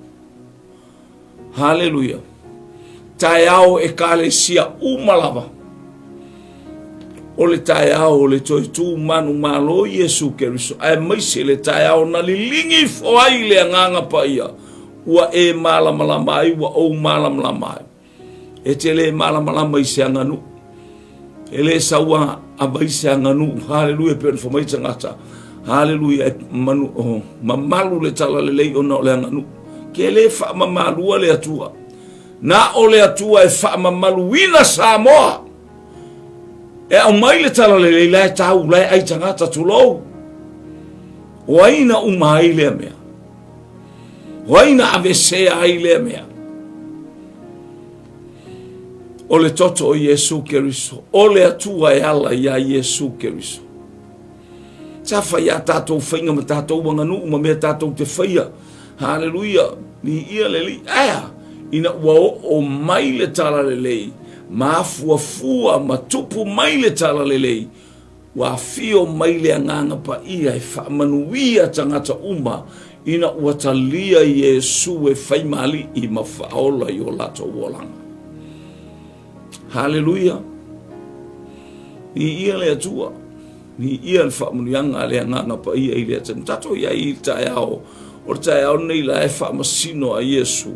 Haleluia. Taeao ekalesia uma lava. O le taeao o le toe tu manumalo Iesu Keriso, aemaise le taeao na liligi ifo ai le Agaga Paia, ua e malamalama ai, ua ou malamalama ai. E te le malamalama i se aganuu. E le sau a avai se aganuu. Haleluia, pei ona fai mai tagata. Haleluia, e manu, oh, mamalu le talalelei ona o le aganuu. Ke le faamamalua le Atua. Na o le Atua e faamamaluina Samoa. E aumai le talalelei la e tau, la e ai tagata tulou. O ai na uma ai lea mea? O ai na avesea ai lea mea? O le toto o Iesu Keriso, o le Atua e ala iā Iesu Keriso. Sa fai a tātou whainga ma tātou aganuu ma mea tātou te whaia. Haleluia, viia le Alii. Aea, ina ua oo mai le talalelei, ma afuafua ma tupu mai le talalelei, Ua afio mai le Agaga Paia e faamanuia tagata uma ina ua talia Iesu e fai ma Alii ma faaola i o latou olaga. Haleluia! Viia le Atua, viia le faamanuiaga a le Agaga Paia i lea taimi. Tatou i ai i le taeao, o le taeao lenei la e faamasino a Iesu.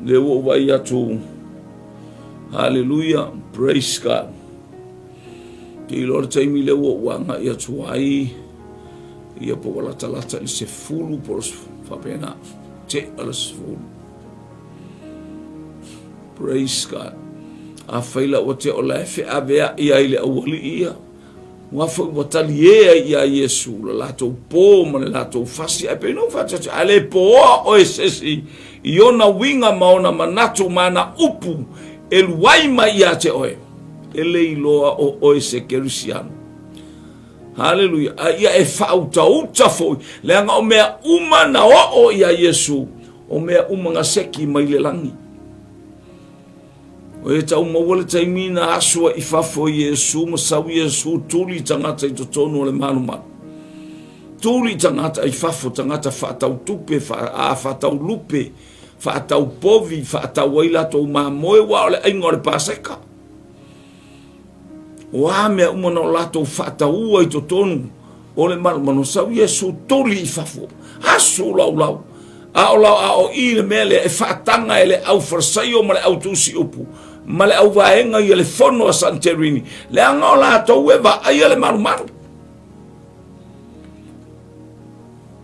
Lea ua ou vaai atu. Haleluia, praise God. Ke iloa le taimi lea ua ou agai atu ai, ia po ua latalata i le 10 po o le faapena, tea le 10. Praise God. Afai la ua tea o la e feaveai ai le aualii ia, Ua foi ua talie ai iā Iesu le latou pō ma le latou fasi, ae pei ona ou fai atu, a le pōa oe se isi i ona uiga ma ona manatu ma ana upu e luai mai ia te oe, e le iloa o oe se Kerisiano. Haleluia. A ia e faautauta foi, leaga o mea uma na oo iā Iesu, o mea uma na seki mai le lagi. O e tau maua le taimi na asu ai i fafo i Iesu ma sau Iesu tuli tagata i totonu o le malumalu. Tuli tagata i fafo, tagata faatau tupe, fa, a faatau lupe, faatau povi, faatau ai latou mamoe, ua o le aiga o le Paseka. O a mea uma na o latou faataua i totonu o le malumalu, sau Iesu tuli i fafo, asu laulau. A o lau a o i le mea lea e faataga e le au Farisaio ma le au tusi upu ma le au vaega ia le fono a Santerini, leaga o latou e vaaia le malumalu.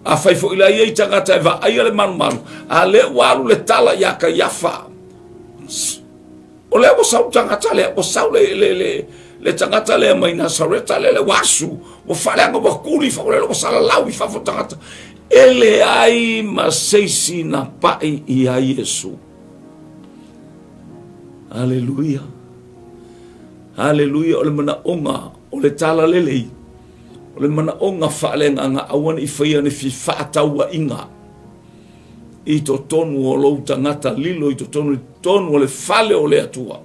Afai foi la ia i tagata e vaaia le malumalu, a lea ua alu le tala ia Kaiafa, O lea ua sau le tagata lea, ua sau le, le, le, le tagata lea mai Nasareta lea, le ua asu, ua faaleaga, ua kuli fafo, lea ua salalau i fafo tagata. E leai ma se isi na pai ia Iesu. Aleluia. Aleluia, o le manaoga o le talalelei, o le manaoga faaleagaga, aua ne i faia ni fefaatauaiga. i totonu o lou tagata lilo i totonu i totonu o le fale o le Atua.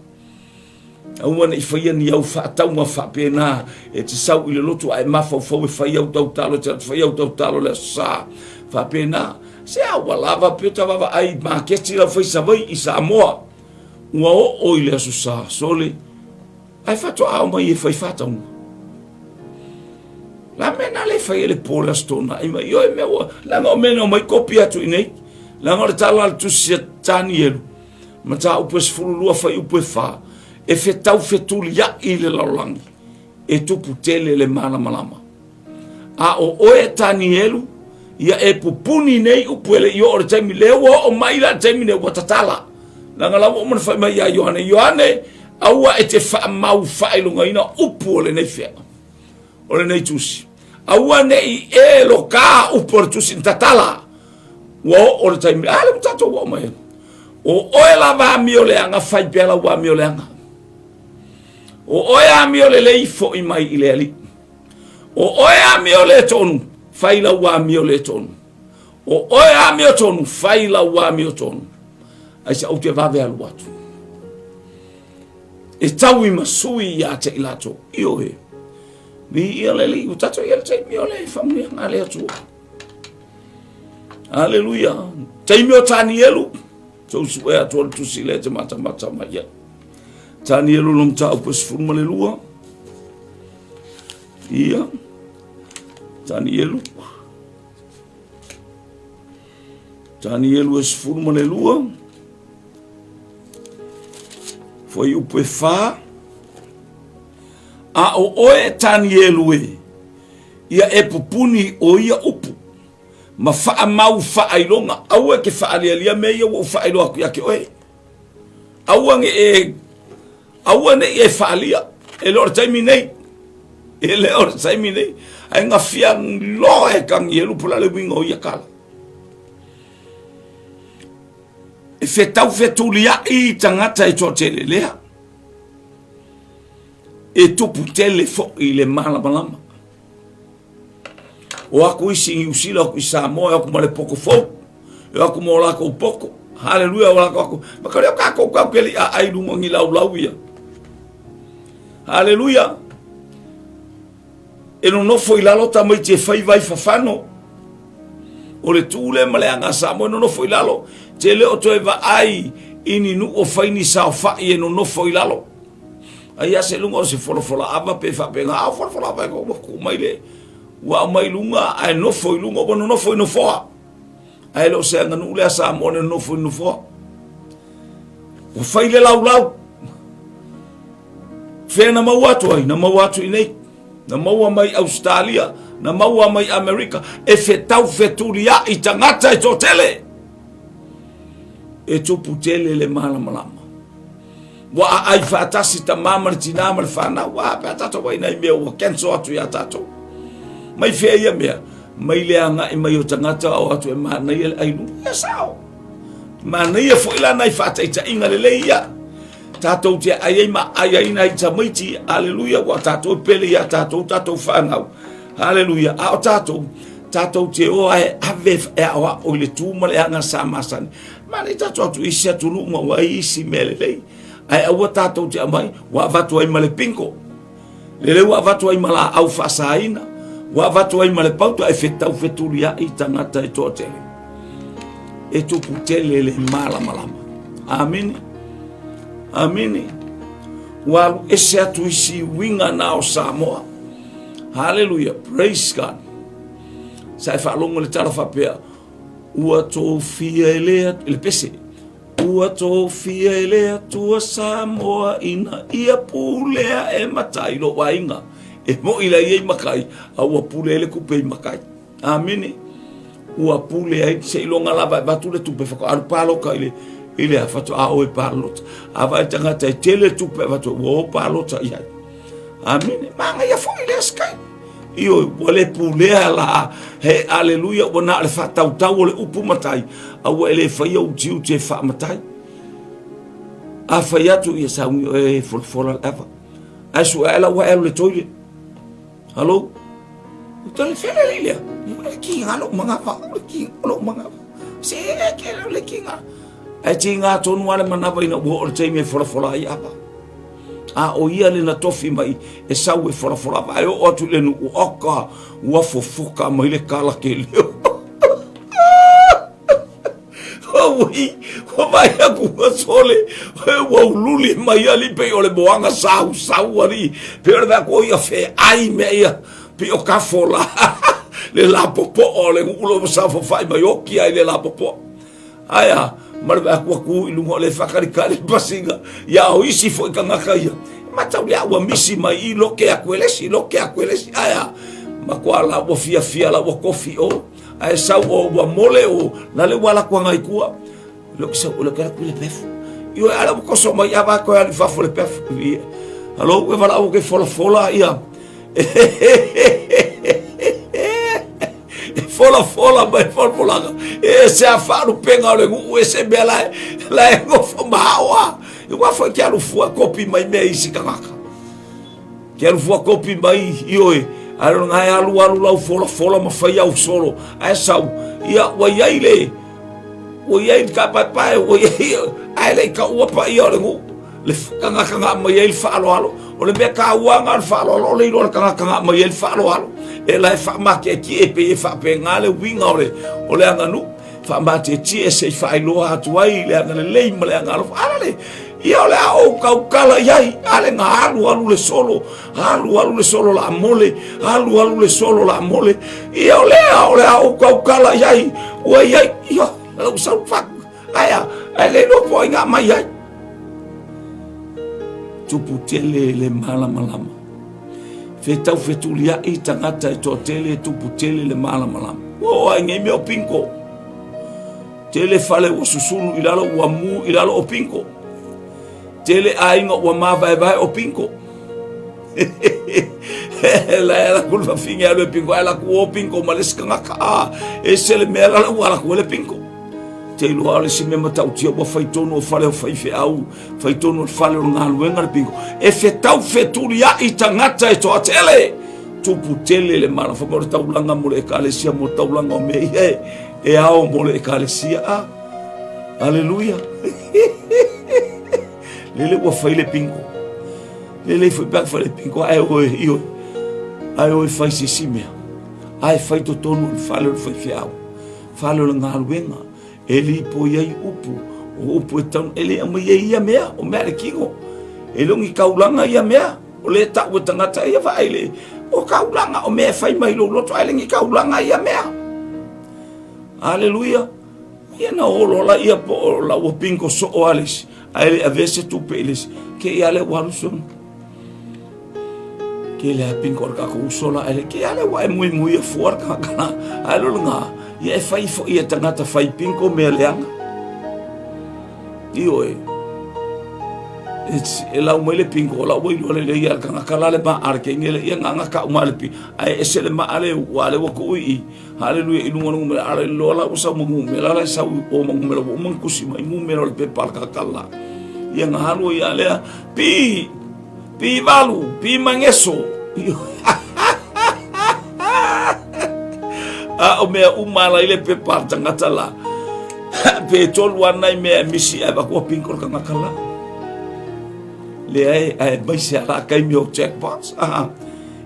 Aua ne i faia ni au faatauga faapena e te sau i le lotu ae mafaufau e fai au tautalo, e te atu fai au tautalo le aso sa. Faapena, se a ua lava pe ta vaavaai i maketi lau fai Savaii i Samoa. Ua oo i le aso sa, sole, Ae faatoa omai e fai faatauga. La mea na le fai e le po le aso Toonai ma ioe mea ua, leaga o mea na omai kopi atu i nei. Leaga o le tala a le tusi a Tanielu, Mataupu e 12 fuaiupu e 4, e fetau fetuliai le lalolagi, e tupu tele le malamalama. A o oe Tanielu, ia e pupuni nei upu e le i oo le taimi, lea ua oo mai la le taimi nei ua tatala. Leaga la ua uma ona fai mai ia Ioane, Ioane, aua e te faamau faailogaina upu o lenei fea, o lenei tusi. Aua ne i e loka upu o le tusi na tatala. Ua oo le taimi, a lea ua tatou oo mai. O oe lava amio leaga, fai pea lau amio leaga. O oe amio lelei, foi mai i le Alii. O oe amio le tonu, fai lau amio le tonu. O oe amio tonu, fai lau amio tonu. Ai sa ou te vave alu atu. E tau i masui ia te i latou. Ioe. Viia le Alii, ua tatou i ai le taimi o le faamanuiaga a le Atua. Aleluia. Taimi o Tanielu, tou sue atu o le tusi lea te matamata mai ai. Tanielu lo mataupu e 12. Ia. Tanielu. Tanielu e 12. Fuaiupu e 4. A o oe Tanielu e, ia e pupuni o ia upu, ma faamau faailoga, aua e te faalialia mea ia ua ou faailoa atu ia te oe. Aua ne e, aua ne i e faalia, e le o le taimi nei, e le o le taimi nei, ae gafia loa e Tanielu po o le a le uiga o ia tala. E fetau fetuliai tagata e toatele lea. E tupu tele foi le malamalama. O aku isi i Niu Sila, o aku i Samoa, o aku ma le poko fou, o aku ma o lakou poko. Haleluia, o lakou aku. Ma ka leo kākou kau ke li a ai lunga ngi lau lau ia. Haleluia. E nonofo i lalo tamaiti e fai vai fafano. O le tu lea ma le aga a Samoa e nonofo i lalo. Te le o toe vaai i ni nuu o fai ni saofai e nonofo i lalo. Ai a se luga o se folafola ava pe faapena, a o folafola ava e ua ku mai le, ua aumai i luga ae nofo i luga, ua nonofo i nofoa. Ae le o se aganuu lea Samoa le nonofo i nofoa. Ua fai le laulau. Fea na maua atu ai? Na maua atu i nei. Na maua mai Australia, na maua mai Amerika. E fetau fetuliai tagata e toatele. E tupu tele le malamalama. Ua aai faatasi tamā ma le tinā ma le fanau. A pe a tatou ai nai mea ua cancel atu iā tatou. Mai fea ia mea? Mai le agai mai o tagata o atu e manaia le ai luga. E sao. Manaia foi la nai faataitaiga lelei ia. Tatou te ai ai ma ai ai nai tamaiti. Aleluia, ua tatou pele iā tatou, tatou fanau. Aleluia. A o tatou, tatou te o ae ave e aoao i le tu ma le aga sa masani. Manaia tatou atu isi atunuu ma ua ai isi mea lelei. Ae aua tatou te aumai, ua avatu ai ma le bingo. Lele ua avatu ai ma laau faasaina, ua avatu ai ma le pauta e fetau fetuliai tagata e toatele. E tupu tele le malamalama. Amene. Amene. Ua alu ese atu isi uiga na o Samoa. Hallelujah. Praise God. Sa e faalogo le tala faapea, Ua tofia e le, le pese, Ua tofia e le Atua Samoa ina ia pulea e matai lou aiga. E moʻi la i ai makai, a ua pule ai le kupe i makai. Amene. Ua pule ai, seiloga lava e avatu le tupe faatoa alu palota i le i le faatoa o e palota. A vaai tagata e tele tupe avatu, ua o palota i ai. Amene. Manaia foi lea sky. Ioe, ua le pulea la, he aleluia, ua na o le faatautau o le upu matai, a ua e le faia ou tiute e faamatai. A fai atu ia sauni oe e folafola le ava. Ae sue ae la ua e alu le toilet. Hello? O le fele le lea. Le kinga lo manava, le kinga lo manava. Se e ke le kinga. Ae tiga tonu lava le manava ina ua oo le taimi e folafola ai ava. A o ia le na tofi mai e sau e folafola ava, ae oo atu i le nuu, oka, ua fofoka mai le kala ke leo. Ui, ua vaai aku ua sole, ua ululi mai alii pei o le moana sausau alii, pei o le vaai aku o ia feai mea ia, pei o kafo la, le lapopoa o le nuu lo ua saofafai mai oki ai le lapopoa. Ae a? Ma le vaai atu ua tu i luga o le faatalikali le pasiga. Ia o isi foi tagata ia, e matau lea ua misi mai i loke atu e le isi, loke atu e le isi. Ae a? Matua la ua fiafia la ua kofi o. Ae sau o ua mole o, la le ua alu atu agai i tua. Leo ke sau, leo ke alu atu i le pefu. Ioe, a lea ua toso mai, a va toe alu i fafo i le pefu. Ia. Alo, ua valaau ke folafola ia. E folafola mai folafolaga. E se a faalupega o le nuu e se mea la la e nofo ma ao a. Ua foi ke alu fua kopi mai mea isi tagata. Ke alu fua kopi mai ioe. Ae lona e alu alu lau folafola ma fai au solo. Ae sau, ia ua iai le, ua iai le tapaepae, ua iai, ae le i taua paia o le nuu. Le tagata na aumai ai le faaaloalo. O le mea taua na o le faaaloalo, o le iloa le tagata na aumai ai le faaaloalo. E la e faamatietie pei e faapena le uiga o le, o le aganuu. Faamatietie se i faailoa atu ai le agalelei ma le agaalofa. A le, ia o le a ou tautala i ai, a le na alu alu le solo, alu alu le solo la mole, alu alu le solo la mole. Ia o lea, o le a ou tautala i ai, ua i ai, ia, lau sau fatu. Ae a, ae le iloa po o ai na aumai ai. Tupu tele le malamalama. Fetau fetuliai tagata e toatele, tupu tele le malamalama. Ua oo ai nei mea o pinko. Tele fale ua susunu i lalo ua mu i lalo o pinko. Tele aiga ua mavaevae o pinko. La e ala ku le fafine alu e pinko, ae ala ku o pinko ma le isi tagata. Ah, ese le mea la ua ala ku ele pinko. Te iloa o le isi mea matautia ua fai tonu o fale o faifeau, fai tonu o le fale o le galuega le pinko. E fetau fetuliai tagata e toatele. Tupu tele le mala fai mai o le taulaga mo le ekalesia mo le taulaga o mea ia e, e ao mo le ekalesia. Ah, aleluia. Lele ua fai le pinko. Lele foi pe a fai le pinko ae oe ioe. Ae oe fai se isi mea. Ae fai totonu o le fale o le faifeau. Fale o le galuega e lipoi ai upu, o upu e tau, e le aumai ai ia mea, o mea a le kino. E le o ni taulaga ia mea, o lea e tau e tagata ia vaai le, o taulaga o mea e fai mai lou loto, ae le ni taulaga ia mea. Aleluia. Ia na olo la ia po o la ua pingo soo a le isi, ae le avea se tupe i le isi. Ke ia le ua alu sona. Ke le a pingo o le kākou uso la, ae le ke ia le ua e muimui a fua le tagata la. Ae lo ngā, ia e fai fo ia tagata fai pingo mea leaga. Ioe. E lau mai le pingo, la ua iloa lelei ia le tagata la le maa le kenge le ia ngā ngā kau ma le pi. Ae ese le maa le ua le ua kui i. Haleluia i luga o le numera ala i loa la ua sau ma numera la e sau o ma numera ua uma kusi mai numera o le pepa al kakala ia nga halu ia lea pi pi valu pi mangeso a o mea uma la i le pepa al tangata la pe tolu ana i mea e misi ai vakua pinko le tangata la lea e ae mai se ala kaimi o jackpots ah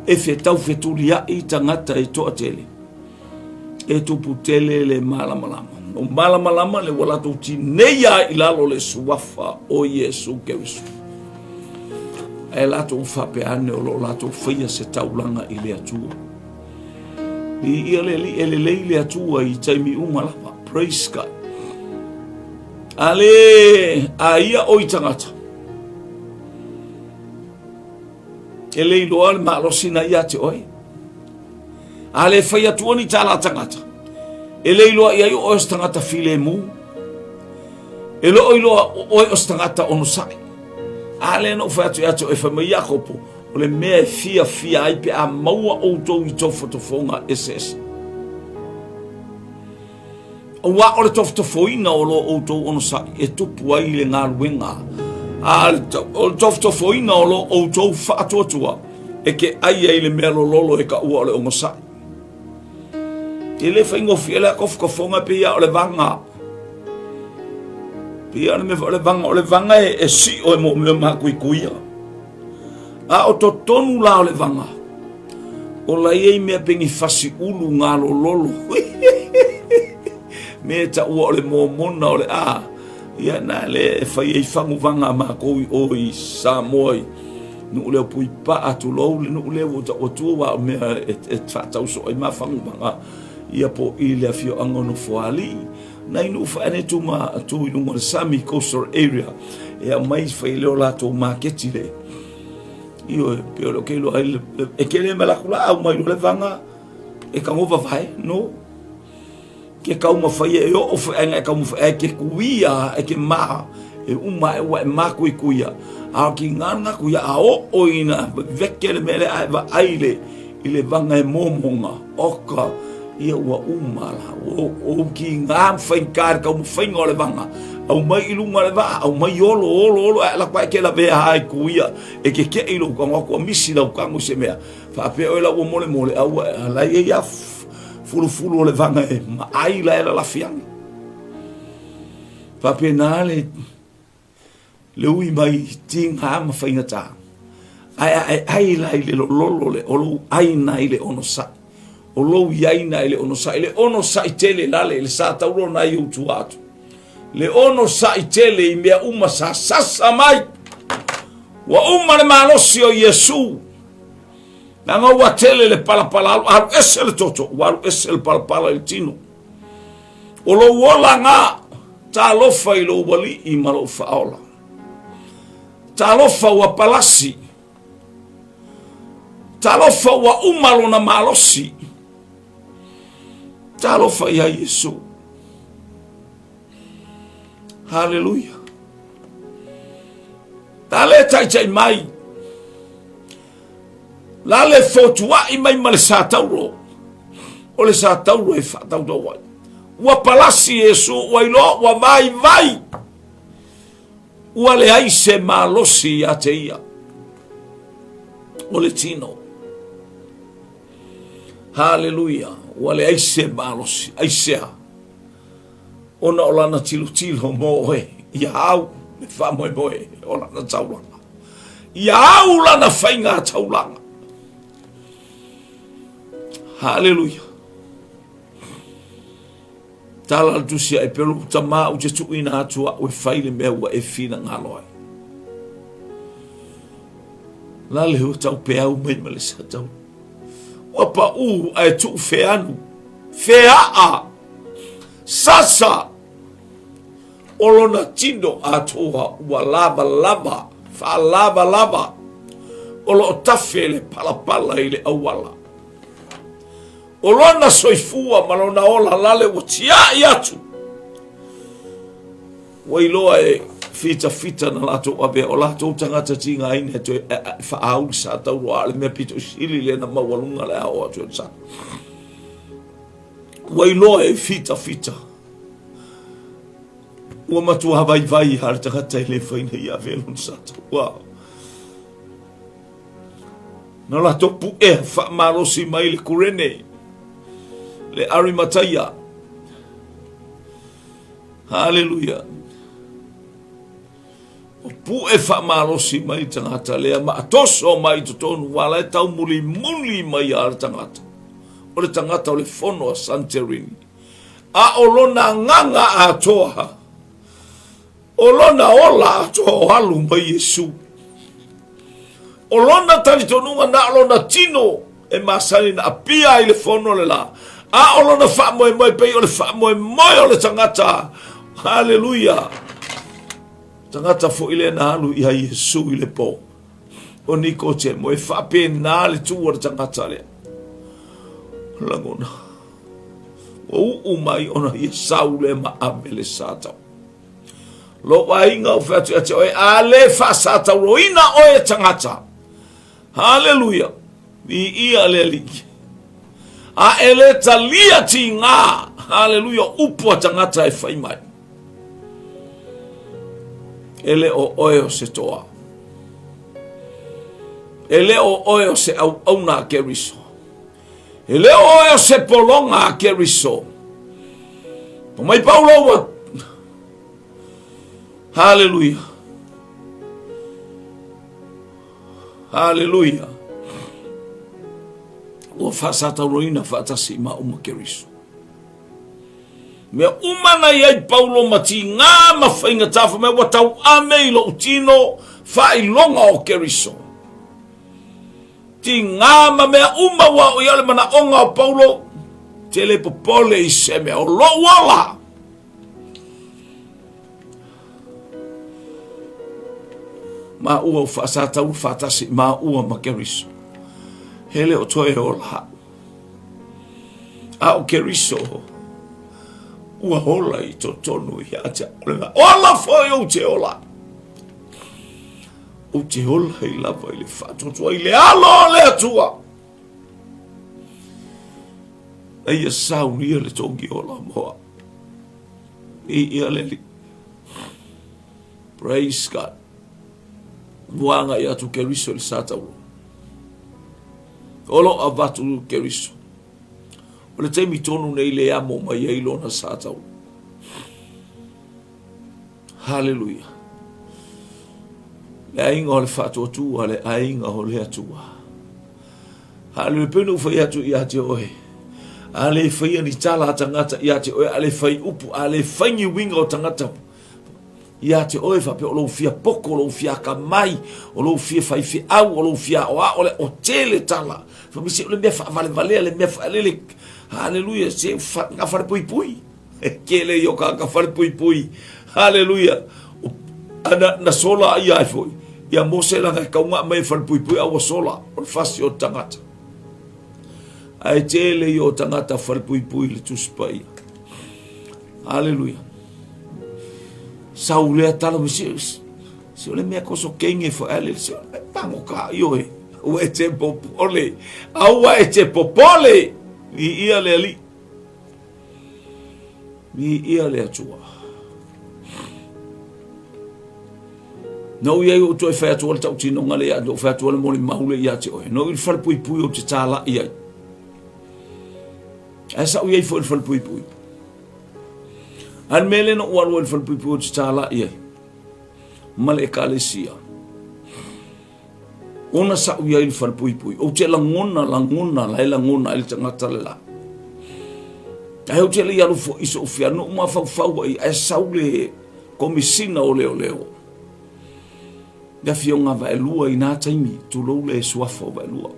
E whetau fetuliai tagata e toatele, e tupu tele le malamalama. O malamalama le ua latou tineia ai i lalo le suafa o Iesu Keriso. Ae latou faapea ane o lo o latou faia se taulaga i le Atua. I ia le Alii e lelei le Atua i taimi uma lava. Praise God. A le a ia oi tagata. E le iloa le malosi na ia te oe. A le fai atua ni tala tagata, e le iloa i ai o oe o se tagata filemu. E le o iloa o oe o se tagata onosai. A le na ou fai atu ia te oe, fai mai Iakopo, o le mea e fiafia ai pe a maua outou i tofotofoga eseese. Aua o le tofotofoina o lo outou onosai e tupu ai le galuega, a o le tofotofoina o lo outou faatuatua e ke ai ai le mea lololo e taua o le onosai. E le faigofie le tofotofoga pei lava o le vaga. Pei lava o le mea o le vaga, o le vaga e, e sio e mea makuikuia. A o totonu la o le vaga, o la i ai mea pe ni fasi ulu galololo. Mea e taua o le momona o le a. Ia na le e fai ai fagu vaga a makou i o i Samoa i nuu lea o Puipaa, tulou le nuu lea ua taua tua wa o mea e, e faatau soo ai ma fagu vaga. Ia po i le afioaga o Nofoalii. Nai nuu whaene tu ma tu i lunga le sami coastal area e a mai whai leo latou maketi le. Io e pe o le ke lo ai e ke le mela kula au mai le vanga e ka ngova vai no ke kau ma whai e o whai e kau ma whai e ke kuia e ke ma e uma e ua e ma kui kuia a ki ngā kuia a o o ina veke le mele a e va ai le i le vanga e momonga oka ia ua uma la o o ki ngā whai kar kau whainga o le vanga au mai i lunga le vaa au mai olo olo olo a la kwa ke la vea hai kuia e ke ke i lo ka ko misi lau kango se mea faapea oe la ua mole mole au la ia ia fulufulu o le vanga e ma ai la e la lafianga faapena le Le ui mai i tigā ma faigata, ae a e ai la i le lololo le o lou aina i le onosai, o lou iaina i le onosai, le onosai tele lale i le sa tauro na i ou tua atu. Le onosai tele i mea uma sa sasa mai. Ua uma le malosi o Iesu. Leaga ua tele le palapala alu, alu ese le toto, ua alu ese le palapala i le tino. O lou ola ngā, talofa i lou alii ma lou faaola. Talofa ua palasi. Talofa ua uma lona malosi. Talofa ia Iesu. Haleluia. Ta le taitai mai. La le fotuaʻi mai ma le satauro, o le satauro e faatautau ai. Ua palasi Iesu, ua iloa, ua vaivai, ua leai se malosi ia te ia, o le tino. Haleluia, ua leai se malosi, aisea, ona o lana tilotilo mo oe, ia au le faamoemoe o lana taulaga. Ia au lana faiga taulaga. Haleluia. Tala le tusi a Epelo, tamā ou te tuuina atu au e fai le mea ua e finagalo ai. La le ua tau peau mai ma le satau. Ua paʻū ae tuu feanu, feaa, sasa, o lona tino atoa ua lavalava, faalavalava, o lo o tafe le palapala i le auala. O lona soifua ma lona ola lale ua tiai atu. Ua iloa e fitafita na latou avea o latou tagata tigaina e toe faaau le sa tauro a o le mea pito sili lea na maualuga le ao atu e le sa. Ua iloa e fitafita. Ua matua vaivai a le tagata e le faina ia avea lona sa taua. Na latou puʻea faamalosi mai le Kurene, le Arimataia. Haleluia. O puʻe faamalosi mai tagata lea ma atoso mai i totonu ua la e taumulimuli mai a le tagata. O le tagata o le fono a Santerini. A o lona agaga atoa, O lona ola atoa o alu mai Iesu. O lona talitonuga na o lona tino e masani na apia ai le fono le la. A o lona faamoemoe pei o le faamoemoe o le tagata. Haleluia. Tagata foi lea na alu ia Iesu i le po. O Nikotemo e faapena le tu o le tagata lea. Lagona. Ua uu mai ona ia sau le ma ave le satau. Lou aiga o fai atu ia te oe, a le faasatauroina oe e tagata. Haleluia. Viia le Alii. A e le talia tigā, haleluia, upu a tagata e fai mai. E le o oe o se toa. E le o oe o se auauna a Keriso. E le o oe o se pologa a Keriso. Pa mai Paulo ua. Haleluia. Haleluia. Ua faasatauroina faatasi ma uma Keriso. Mea uma na i ai Paulo ma tigā ma faigata fai mai ua tauame i lou tino faailoga o Keriso. Tigā ma mea uma ua o ia o le manaʻoga o Paulo, te le popole i se mea o lou ola. Maua ua faasataulu faatasi maua ma Keriso. E le o toe ola au. A o Keriso ua ola i totonu ia te au. O le ola foi ou te ola. Ou te ola ai lava i le faatuatua i le alo o le Atua. Na ia saunia le togi ola mo au. Viia le Alii. Praise God. Ua agai atu Keriso i le sa taua. O lo o avatu Keriso. O le taimi tonu nei le amo mai ai lona sa taua. Haleluia. Le aiga o le faatuatua, le aiga o le Atua. Haleluia, pei ona ou fai atu ia te oe, a le faia ni tala a tagata ia te oe, a le fai upu, a le fai ni uiga o tagata ia te oe, faapea o lou fia poko, o lou fia akamai, o lou fia faifeau, o lou fia aoao, le o tele tala. Fai mai se o le mea faavalevalea, le mea faalele, haleluia, se nga falepuipui. E tele i o kāka falepuipui. Haleluia. Ana na sola ai ai foi. Ia Mose langa e kaunga mai e falepuipui a ua sola o le fasi o tangata. Ae tele i o tangata falepuipui le Tusi Paia. Haleluia. Sau lea tala me se se o le mea koso kenge fo ale se o le pango ka io e. Ua e te popole. Aua e te popole. I ia le ali. Viia le Atua. Na ou iai ou toe fai atu o le tautinoga le ia, ou fai atu o le molimau le ia te oe. Na ou i le falepuipui ou te tāla'i ai. Ae sa ou iai foi i le falepuipui. A le mea lea na ou alu ai i le falepuipui ou te tāla'i ai ma le ekalesia. Ona sa ou i ai i le falepuipui, ou te lagona, lagona, la e lagona ai le tagata le la. Ae ou te le i alu foi i so'u fia, na ou mafaufau ai, ae sau le komisina o leoleo. Le afioga a Vaelua i nā taimi, tulou le suafa o Vaelua.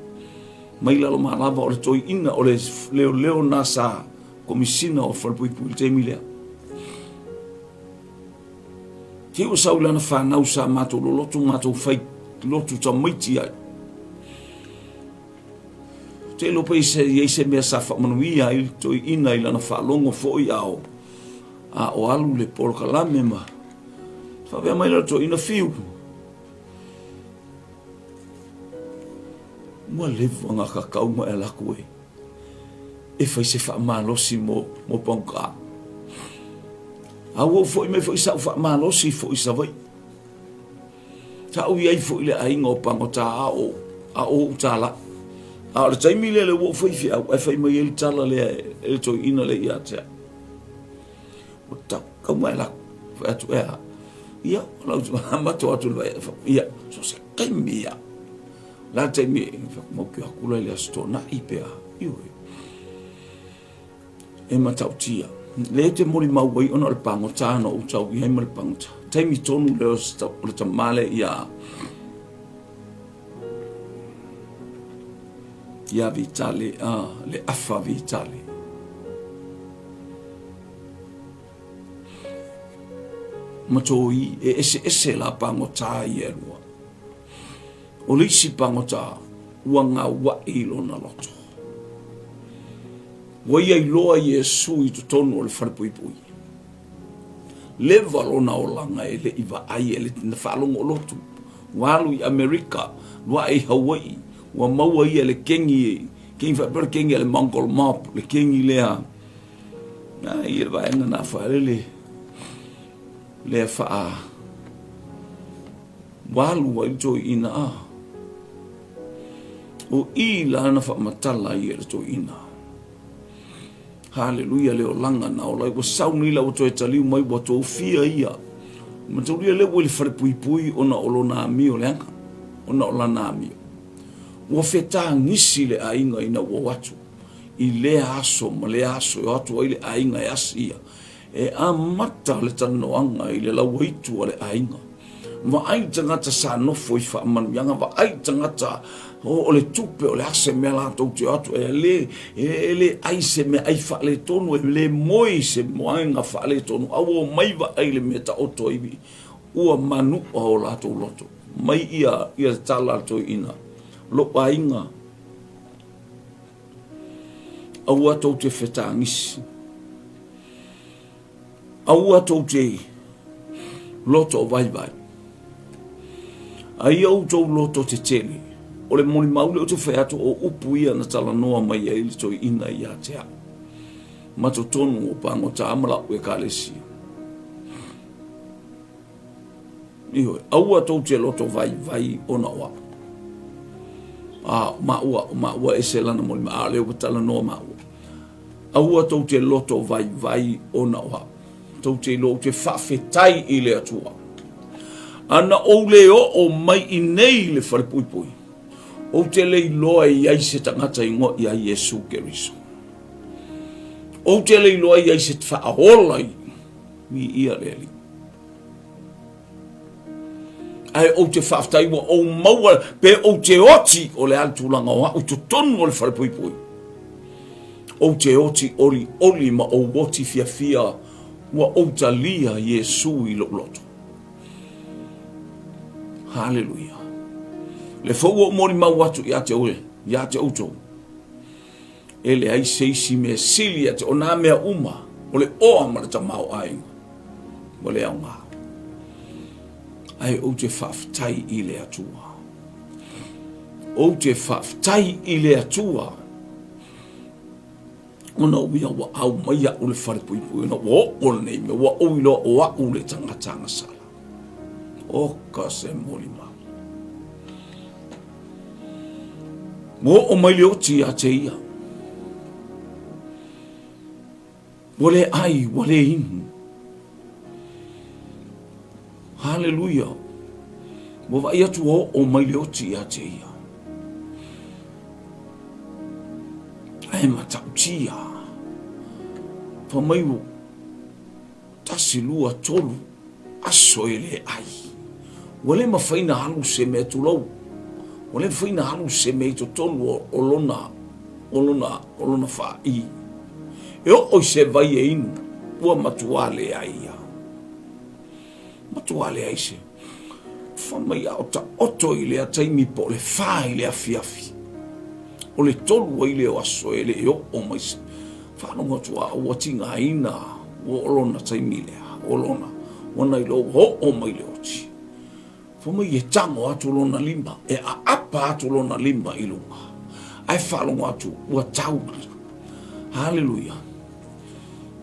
Mai lalo malava o le toeaina o le leoleo na sa komisina o falepuipui i le taimi lea. Te ua sau i lana fanau sa matou loloto matou fai lotu tamaiti ai. Te iloa pe i ai se mea sa faamanuia ai le toeaina i lana faalogo foi a o, a o alu le polokalame ma faapea mai le toeaina fiu. Ua leva ona kakau ma e alu atu e. E fai se faamalosi mo, mo Pagota. A ua ou foi mai foi sa'u faamalosi foi i Savaii. Sa ou i ai foi i le aiga o Pagota a o, a o ou tāla'i. A o le taimi lea lea ua ou faifeau, ae fai mai ai le tala lea e le toeaina lea ia te au. Ua tau, kau mai la, fai atu e a. Ia, o lau mato atu le vai, ia, so se taimi ia. La taimi e whakamau ki akula i le aso tōna'i pea, ioe. E matautia. Le te molimau ai ona o le pagota na ou tau i ai ma le pagota. Taimi tonu lea o le tama lea ia ia Vitale, le afa Vitale. Ma tōi, e eseese la pagota ia e lua. O le isi pagota ua gauaʻi i lona loto. Ua ia iloa Iesu i totonu o le falepuipui. Leva lona olaga e le i vaai e le na faalogo lotu. Ua alu i Amerika, ua ae i Hawaii, ua maua ia le kengi, kengi faapea le kengi a le Mongol Mob, le kengi lea, ai le vaega na faalele, lea faa Ua alu ai le toeaina a. O i lana faamatala ai e le toeaina. Haleluia le olaga na ola ai. Ua sau nei la ua toe taliu mai ua tofia ia. Mataulia lea ua i le falepuipui ona o lona amio leaga. Ona o lana amio. Ua fetagisi le aiga ina ua o atu i lea aso ma lea aso e o atu ai le aiga e asi ia. E amata le talanoaga i le lauaitu a le aiga. Vaai tagata sa nofo i faamanuiaga, vaai tagata o le tupe, o le a se mea latou te o atu e le, e le ai se mea ai faaletonu, e le moe i se moega faaletonu, a ua omai vaai le mea taoto ai ua manu'a o latou loto. mai ia ia le tala a le toeaina, Lou aiga, aua tou te fetagisi, aua tou te loto vaivai, a ia outou loto tetele. O le molimau lea ou te fai atu, o upu ia na talanoa mai ai le toeaina ia te au ma totonu o pagota ma la'u ekalesia. Ioe, aua tou te loto vaivai ona o a'u. A, o maua, o maua ese lana molimau, a o lea ua talanoa maua. Aua tou te loto vaivai ona o a'u. Tou te iloa ou te faafetai i le Atua. A na ou le oo mai i nei i le falepuipui, ou te le iloa e i ai se tagata igoa ia Iesu Keriso. Ou te le iloa e i ai se faaola i Viia le Alii. Ae ou te faafetai ua ou maua pe ou te oti o le a le tulaga o a'u i totonu o le falepuipui. Ou te oti olioli ma ou oti fiafia ua ou talia Iesu i lou loto. Haleluia. Le foi ua ou molimau atu ia te oe, ia te outou. E leai se isi mea sili ia te o nā mea uma, o le oa ma le tamaoaiga, ua le aoga. Ae ou te faafetai i le Atua. Ou te faafetai i le Atua ona o ia ua au mai a'u le falepuipui, ona ua oo lenei mea, ua ou iloa o a'u le tagata agasala. Oka se molimau. Ua oo mai le oti ia te ia. Ua le ai, ua le inu. Haleluia. Ua vaai atu ua oo mai le oti ia te ia. Ae matautia. Fa mai ua Tasi, lua, tolu aso e le ai. Ua le mafai na alu se mea, tulou, ua le mafai na alu se mea i totonu o lona, o lona, o lona faai. E oo i se vai e inu, ua matua leai ia. Matua leai se. Fai mai a o taoto i lea taimi po o le fa i le afiafi. O le tolu ai lea o aso e le i oo mai se. Faalogo atu a ua tigaina, ua oo lona taimi lea, o lona, ua na iloa ua oo mai le oti. Fai mai e tago atu lona lima, e aapa atu lona lima i luga. Ae faalogo atu ua tau. Haleluia.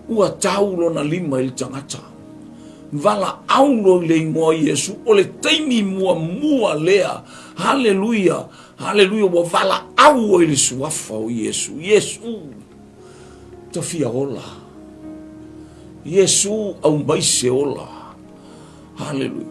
Ua tau lona lima i le tagata. Valaau loa i le igoa o Iesu, o le taimi muamua lea. Haleluia, haleluia, ua valaau ai le suafa o Iesu. Iesu, ta fia ola. Iesu, aumai se ola. Haleluia.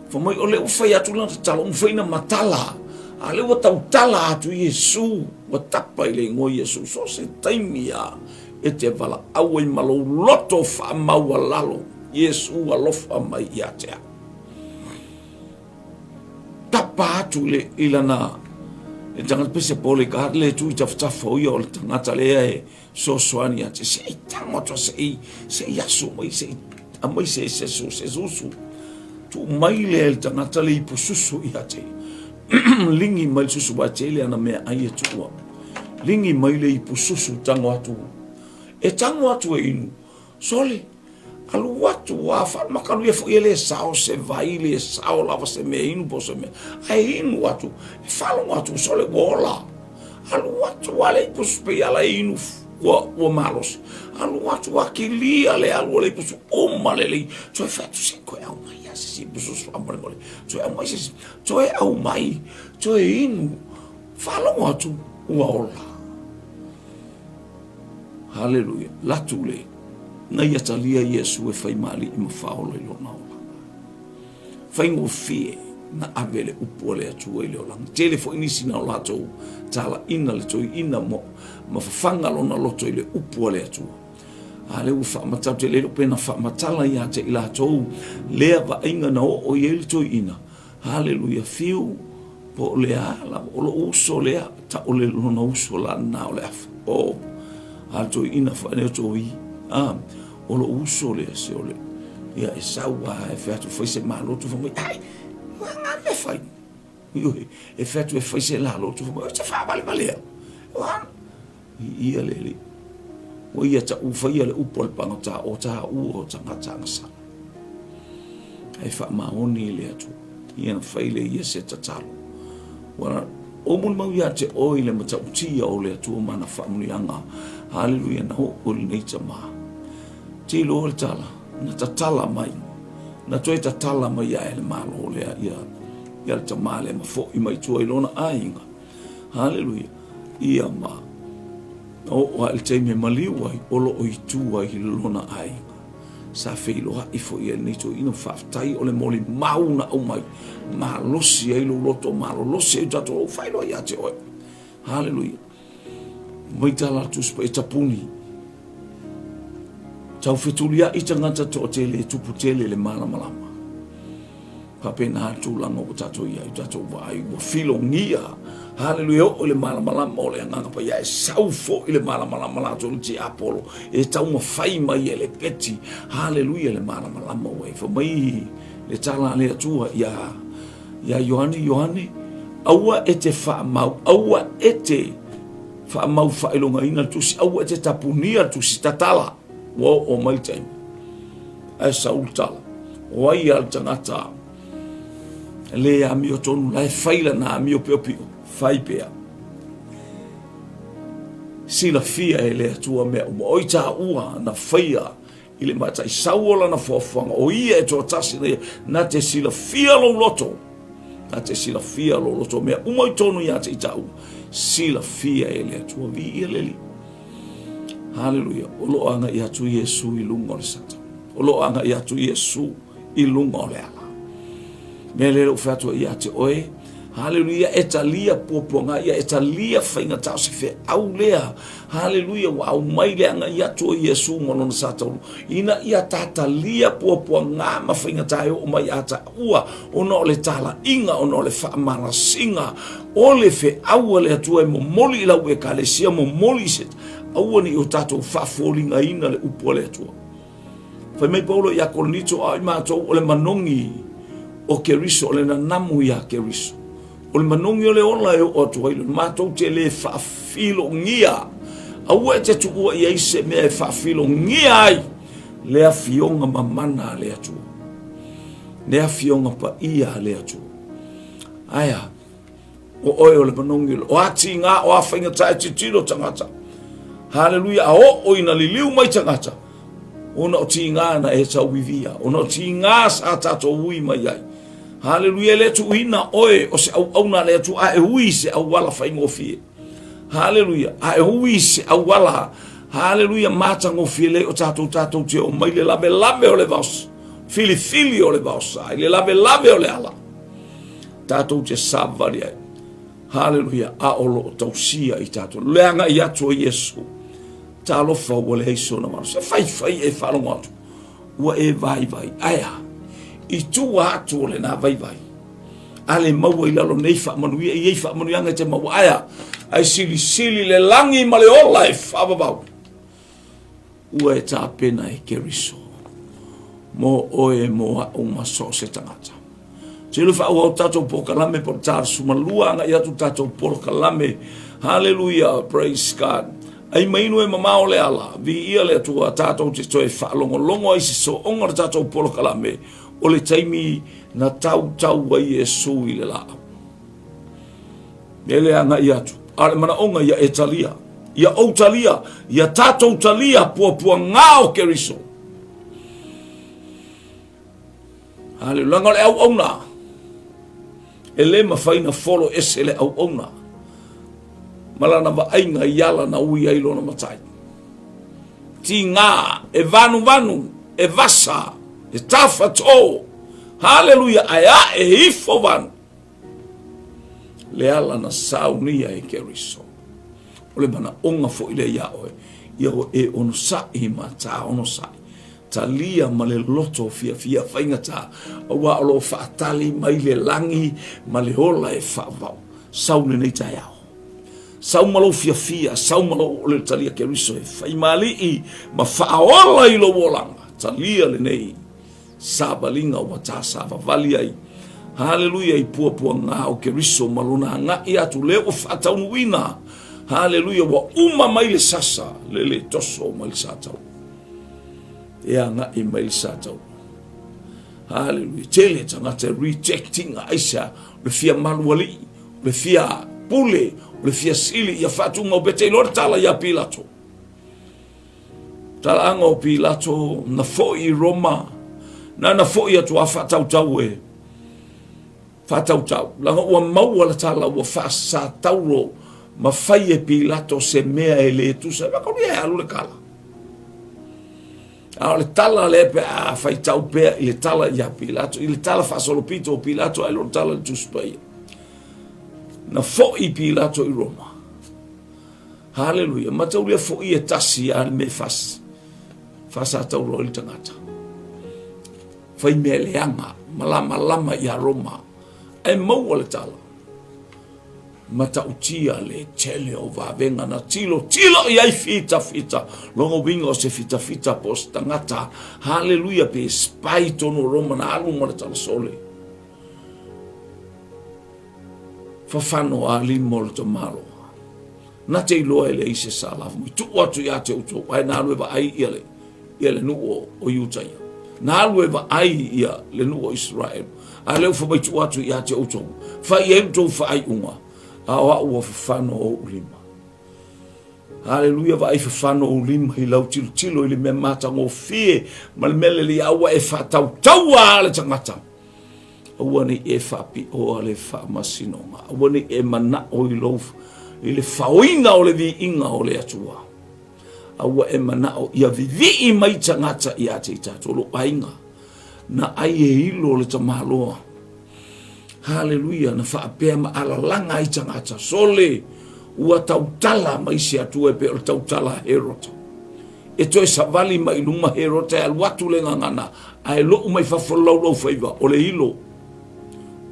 Fai mai, o lea ua fai atu lana tatalo, ua mafai ona matala. A lea ua tautala atu Iesu, ua tapa i le igoa Iesu. So se taimi a e te valaau ai ma lou loto faamaualalo, Iesu alofa mai ia te au. Tapa atu le, i lana, le tagata pese pole ka le tu i tafatafa o ia o le tagata lea e fesoasoani ia te se i tago atu se i se i aso mai se i aumai se se se susu tuu mai lea i le tagata le ipu susu ia te ligi mai le susu aua e tele ana meaai e tuua ligi mai le ipu susu tago atu e tago atu e inu sole Alu atu a faamakalu ia foi e le sao se vai, le sao lava se mea inu po se mea. Ae inu atu, e faalogo atu sole ua ola. Alu atu a le ipu susu pei ala e inu ua, ua malosi. Alu atu a kilia le alu o le ipu susu uma lelei. Toe fai atu se toe aumai a se isi ipu susu faamolemole. Toe aumai se isi, toe aumai, toe inu. Faalogo atu ua ola. Haleluia. Latu le na ia talia Iesu e fai ma alii ma faaola i lona olaga. Faigofie na ave le upu a le Atua i le olaga. Tele foi nisi na o latou talaina le toeaina ma fafaga lona loto i le upu a le Atua. A lea ua faamatala, te le iloa pe na faamatala ia te i latou lea vaaiga na oo i ai le toeaina. Haleluia, fiu, po o le a lava, o lou uso lea, tau le lona uso la na o le afa. O, a le toeaina fai o toi, a, o lou uso lea, se o le, ia e sau a e fai atu, fai se malotu, fai mai, ai, ua ngā mea fai. Ioe, e fai atu e fai se lalo, tu fai mai, e te faavalevalea. Viia le Alii. Ua ia taʻu faia le upu a le pagota o taua o tagata agasala. Ae faamaoni i le Atua, ia na fai le ia se tatalo. Ua o molimau ia te oe i le matautia o le Atua ma ana faamanuiaga. Haleluia, na oo i lenei tama. Te iloa le tala, na tatala mai, na toe tatala mai ae le Malo lea ia, ia le tama lea ma foʻi mai tua i lona aiga. Haleluia. Ia ma na oo lava i le taimi e maliu ai, o lo o i tua i lona aiga. Sa feiloai foi e lenei toeaina, faafetai o le molimau na aumai, malosi ai lou loto, malolosi ai tatou, ou faailoa ia te oe. Haleluia. Mai tala atu e tapuni. Tau fetuliai tagata toatele e tupu tele le malamalama. Faapena le tulaga ua tatou i ai, tatou vaai ua filogia. Haleluia, oo i le malamalama o le Agaga Paia, e sau foi le malamalama latou le tiapolo, e taumafai mai e le peti. Haleluia, le malamalama ua e fai mai le tala a le Atua ia ia Ioane, Ioane, aua e te faamau, aua e te faamau faailogaina le tusi, aua e te tapunia le tusi, tatala, ua oo mai le taimi. Ae sau le tala, o ai a le tagata le amio tonu la e fai lana amio piopio, fai pea. Silafia e le Atua mea uma, o i tāua na faia i le mataisau o lana fuafuaga, o ia e toatasi na ia, na te silafia lou loto, na te silafia lou loto, mea uma i tonu ia te i tāua, silafia e le Atua, viia le Alii. Haleluia. O lo o agai atu Iesu i luga o le sata. O lo o agai atu Iesu i luga o le ala. Mea lea ou fai atu ai ia te oe, Haleluia, e talia puapuaga ia, e talia faigata o se feau lea. Haleluia, ua aumai le agai atu o Iesu ma lona sa taulu. Ina ia tatalia puapuaga ma faigata e oo mai a taua, ona o le talaiga, ona o le faamalasiga, o le feau a le Atua e momoli i lau ekalesia, momoli i se, aua ne i o tatou faafoligaina le upu a le Atua. Fai mai Paulo ia Korinito, a o i matou o le manogi o Keriso, o le nanamu iā Keriso. O le manogi o le ola e oo atu ai, matou te le faafilogia. Aua e te tuua i ai se mea e faafilogia ai le afioga mamana a le Atua. Le afioga paia a le Atua. Ae a? O oe o le manogi, o a tiga, o a faigata e tilotilo tagata. Haleluia, a oo ina liliu mai tagata, ona o tiga na e tauivia, ona o tiga sa tatou ui mai ai. Haleluia, e le tuuina oe o se auauna a le Atua, a e ui i se auala faigofie. Haleluia, a e ui i se auala, haleluia, matagofie lea o tatou tatou te o mai le lavelave o le vaosa, filifili o le vaosa, i le lavelave o le ala. Tatou te savali ai. Haleluia, a o lo o tausia i tatou. Le agai atu o Iesu. Talofa ua leai sona malosi. E faifai e faalogo atu. Ua e vaivai. Ae a? I tua atu o lena vaivai. A le maua i lalo nei faamanuia, i ei faamanuiaga e te maua. Ae a? Ae silisili le lagi ma le ola e faavavau. Ua e tapena e Keriso mo oe mo a'u ma so o se tagata. Tele faaauau tatou polokalame po o le 42 agai atu tatou polokalame. Haleluia, praise God. Ai mainu e mamao le ala, viia le Atua, tatou te toe faalogologo ai se sooga o le tatou polokalame o le taimi na tautau ai Iesu i le laau. E le agai atu, a o le manaoga ia e talia, ia ou talia, ia tatou talia puapuaga o Keriso. Haleluia. Leaga o le auauna, e le mafai na folo ese le auauna ma lana vaaiga i ala na ui ai lona matai. Tiga, e vanuvanu, e vasa, e tafatō. Haleluia, ae ae ifo vanu. Le ala na saunia e Keriso. O le manaoga foi lea iā oe, ia o e onosai ma tā onosai. Talia ma le loto fiafia faigata, aua o lo o faatali mai le lagi ma le ola e faavavau. Sau lenei taeao. Sau ma lou fiafia, sau ma lou ole talia Keriso e faimalii ma faaola i lou olaga. Talia lenei savaliga ua ta savavali ai. Haleluia i puapuaga o Keriso ma lona agai atu lea ua faataunuuina. Haleluia ua uma mai le sasa le le toso mai le sa tau. E agai mai le sa tau. Haleluia. Tele tagata rejecting aisa le fia malualii, le fia pule, le fia sili ia faatuma o pete iloa le tala ia Pilato. Talaaga o Pilato na foi i Roma, na na foi atu a faatautau e faatautau, laga ua maua le tala ua faasatauro ma fai e Pilato se mea e le tusa. Ma kauli e alu le kala. A o le tala lea pe a faitau pea i le tala ia Pilato, i le tala faasolopito o Pilato ae le o le tala i le Tusi Paia. Na foi Pilato i Roma. Haleluia. Mataulia foi e tasi a le mea fas. Faasatauro ai le tagata. Fai mea leaga, malamalama ia Roma. Ae maua le tala. Matautia le tele o vavega na tilo tilo i ai fita fita. Longa uiga o se fita fita po o se tagata. Haleluia pe spy tonu o Roma na alu ma le tala sole. Fafano a lima o le tamaloa. Na te iloa e leai se sa lafo i tuu atu ia te outou, ae na alu e vaai ia le, ia le nuu o, o Iutaia. Na alu e vaai ia le nuu o Israel. A lea ua fai mai tuu atu ia te outou. Fai i ai outou faaiuga, a o au ua fafano ou lima. Haleluia, vaai fafano ou lima i lau tilotilo i le mea matagofie ma le mea lelei, a ua e faatautaua le tagata. Aua ne i e faapioa le faamasinoga, aua ne i e manao i lou i le faoina o le viiga o le Atua. Aua e manao ia vivii mai tagata ia te i tatou lou aiga. Na ai e ilo le tamaloa. Haleluia, na faapea ma alalaga ai tagata. Sole, ua tautala mai se Atua e pei o le tautala a Herota. E toe savali mai i luma Herota e alu atu le gagana, ae lou mai fafo le laulaufaiva, o le ilo.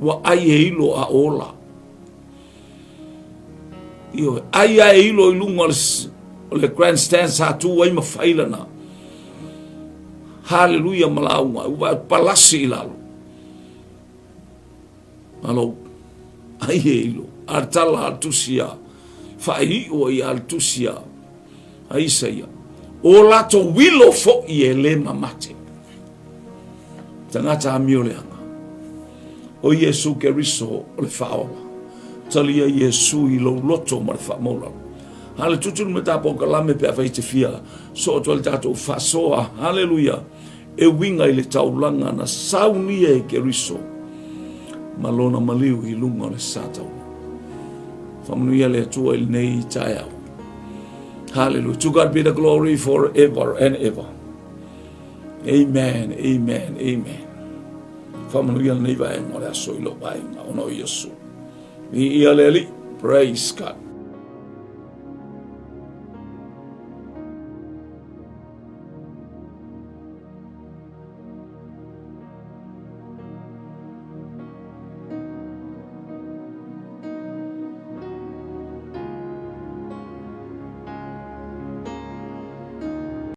Ua ai e ilo a ola. Ioe, ai a e ilo i luga o le grandstand sa tu ai ma fai lana. Haleluia ma lauga, ua palasi i lalo. Alo, ai e ilo, a le tala a le tusi a, faaiu ai a le tusi a, a Isaia, o latou ilo foi e le mamate. Tagata amioleaga, o Iesu Keriso o le faaola, talia Iesu i lou loto ma le faamaulalo. A le tutulu me tāpau kalame pe a whai te fia, so o le tātou whasoa, haleluia, E uiga i le taulaga na saunia e Keriso ma lona maliu i luga o le sa taula. Faamanuia le Atua i lenei taeao. Hallelujah. To God be the glory forever and ever. Amen, amen, amen. Faamanuia lenei vaega o le aso i lou aiga ona o Iesu. Viia le Alii. Praise God.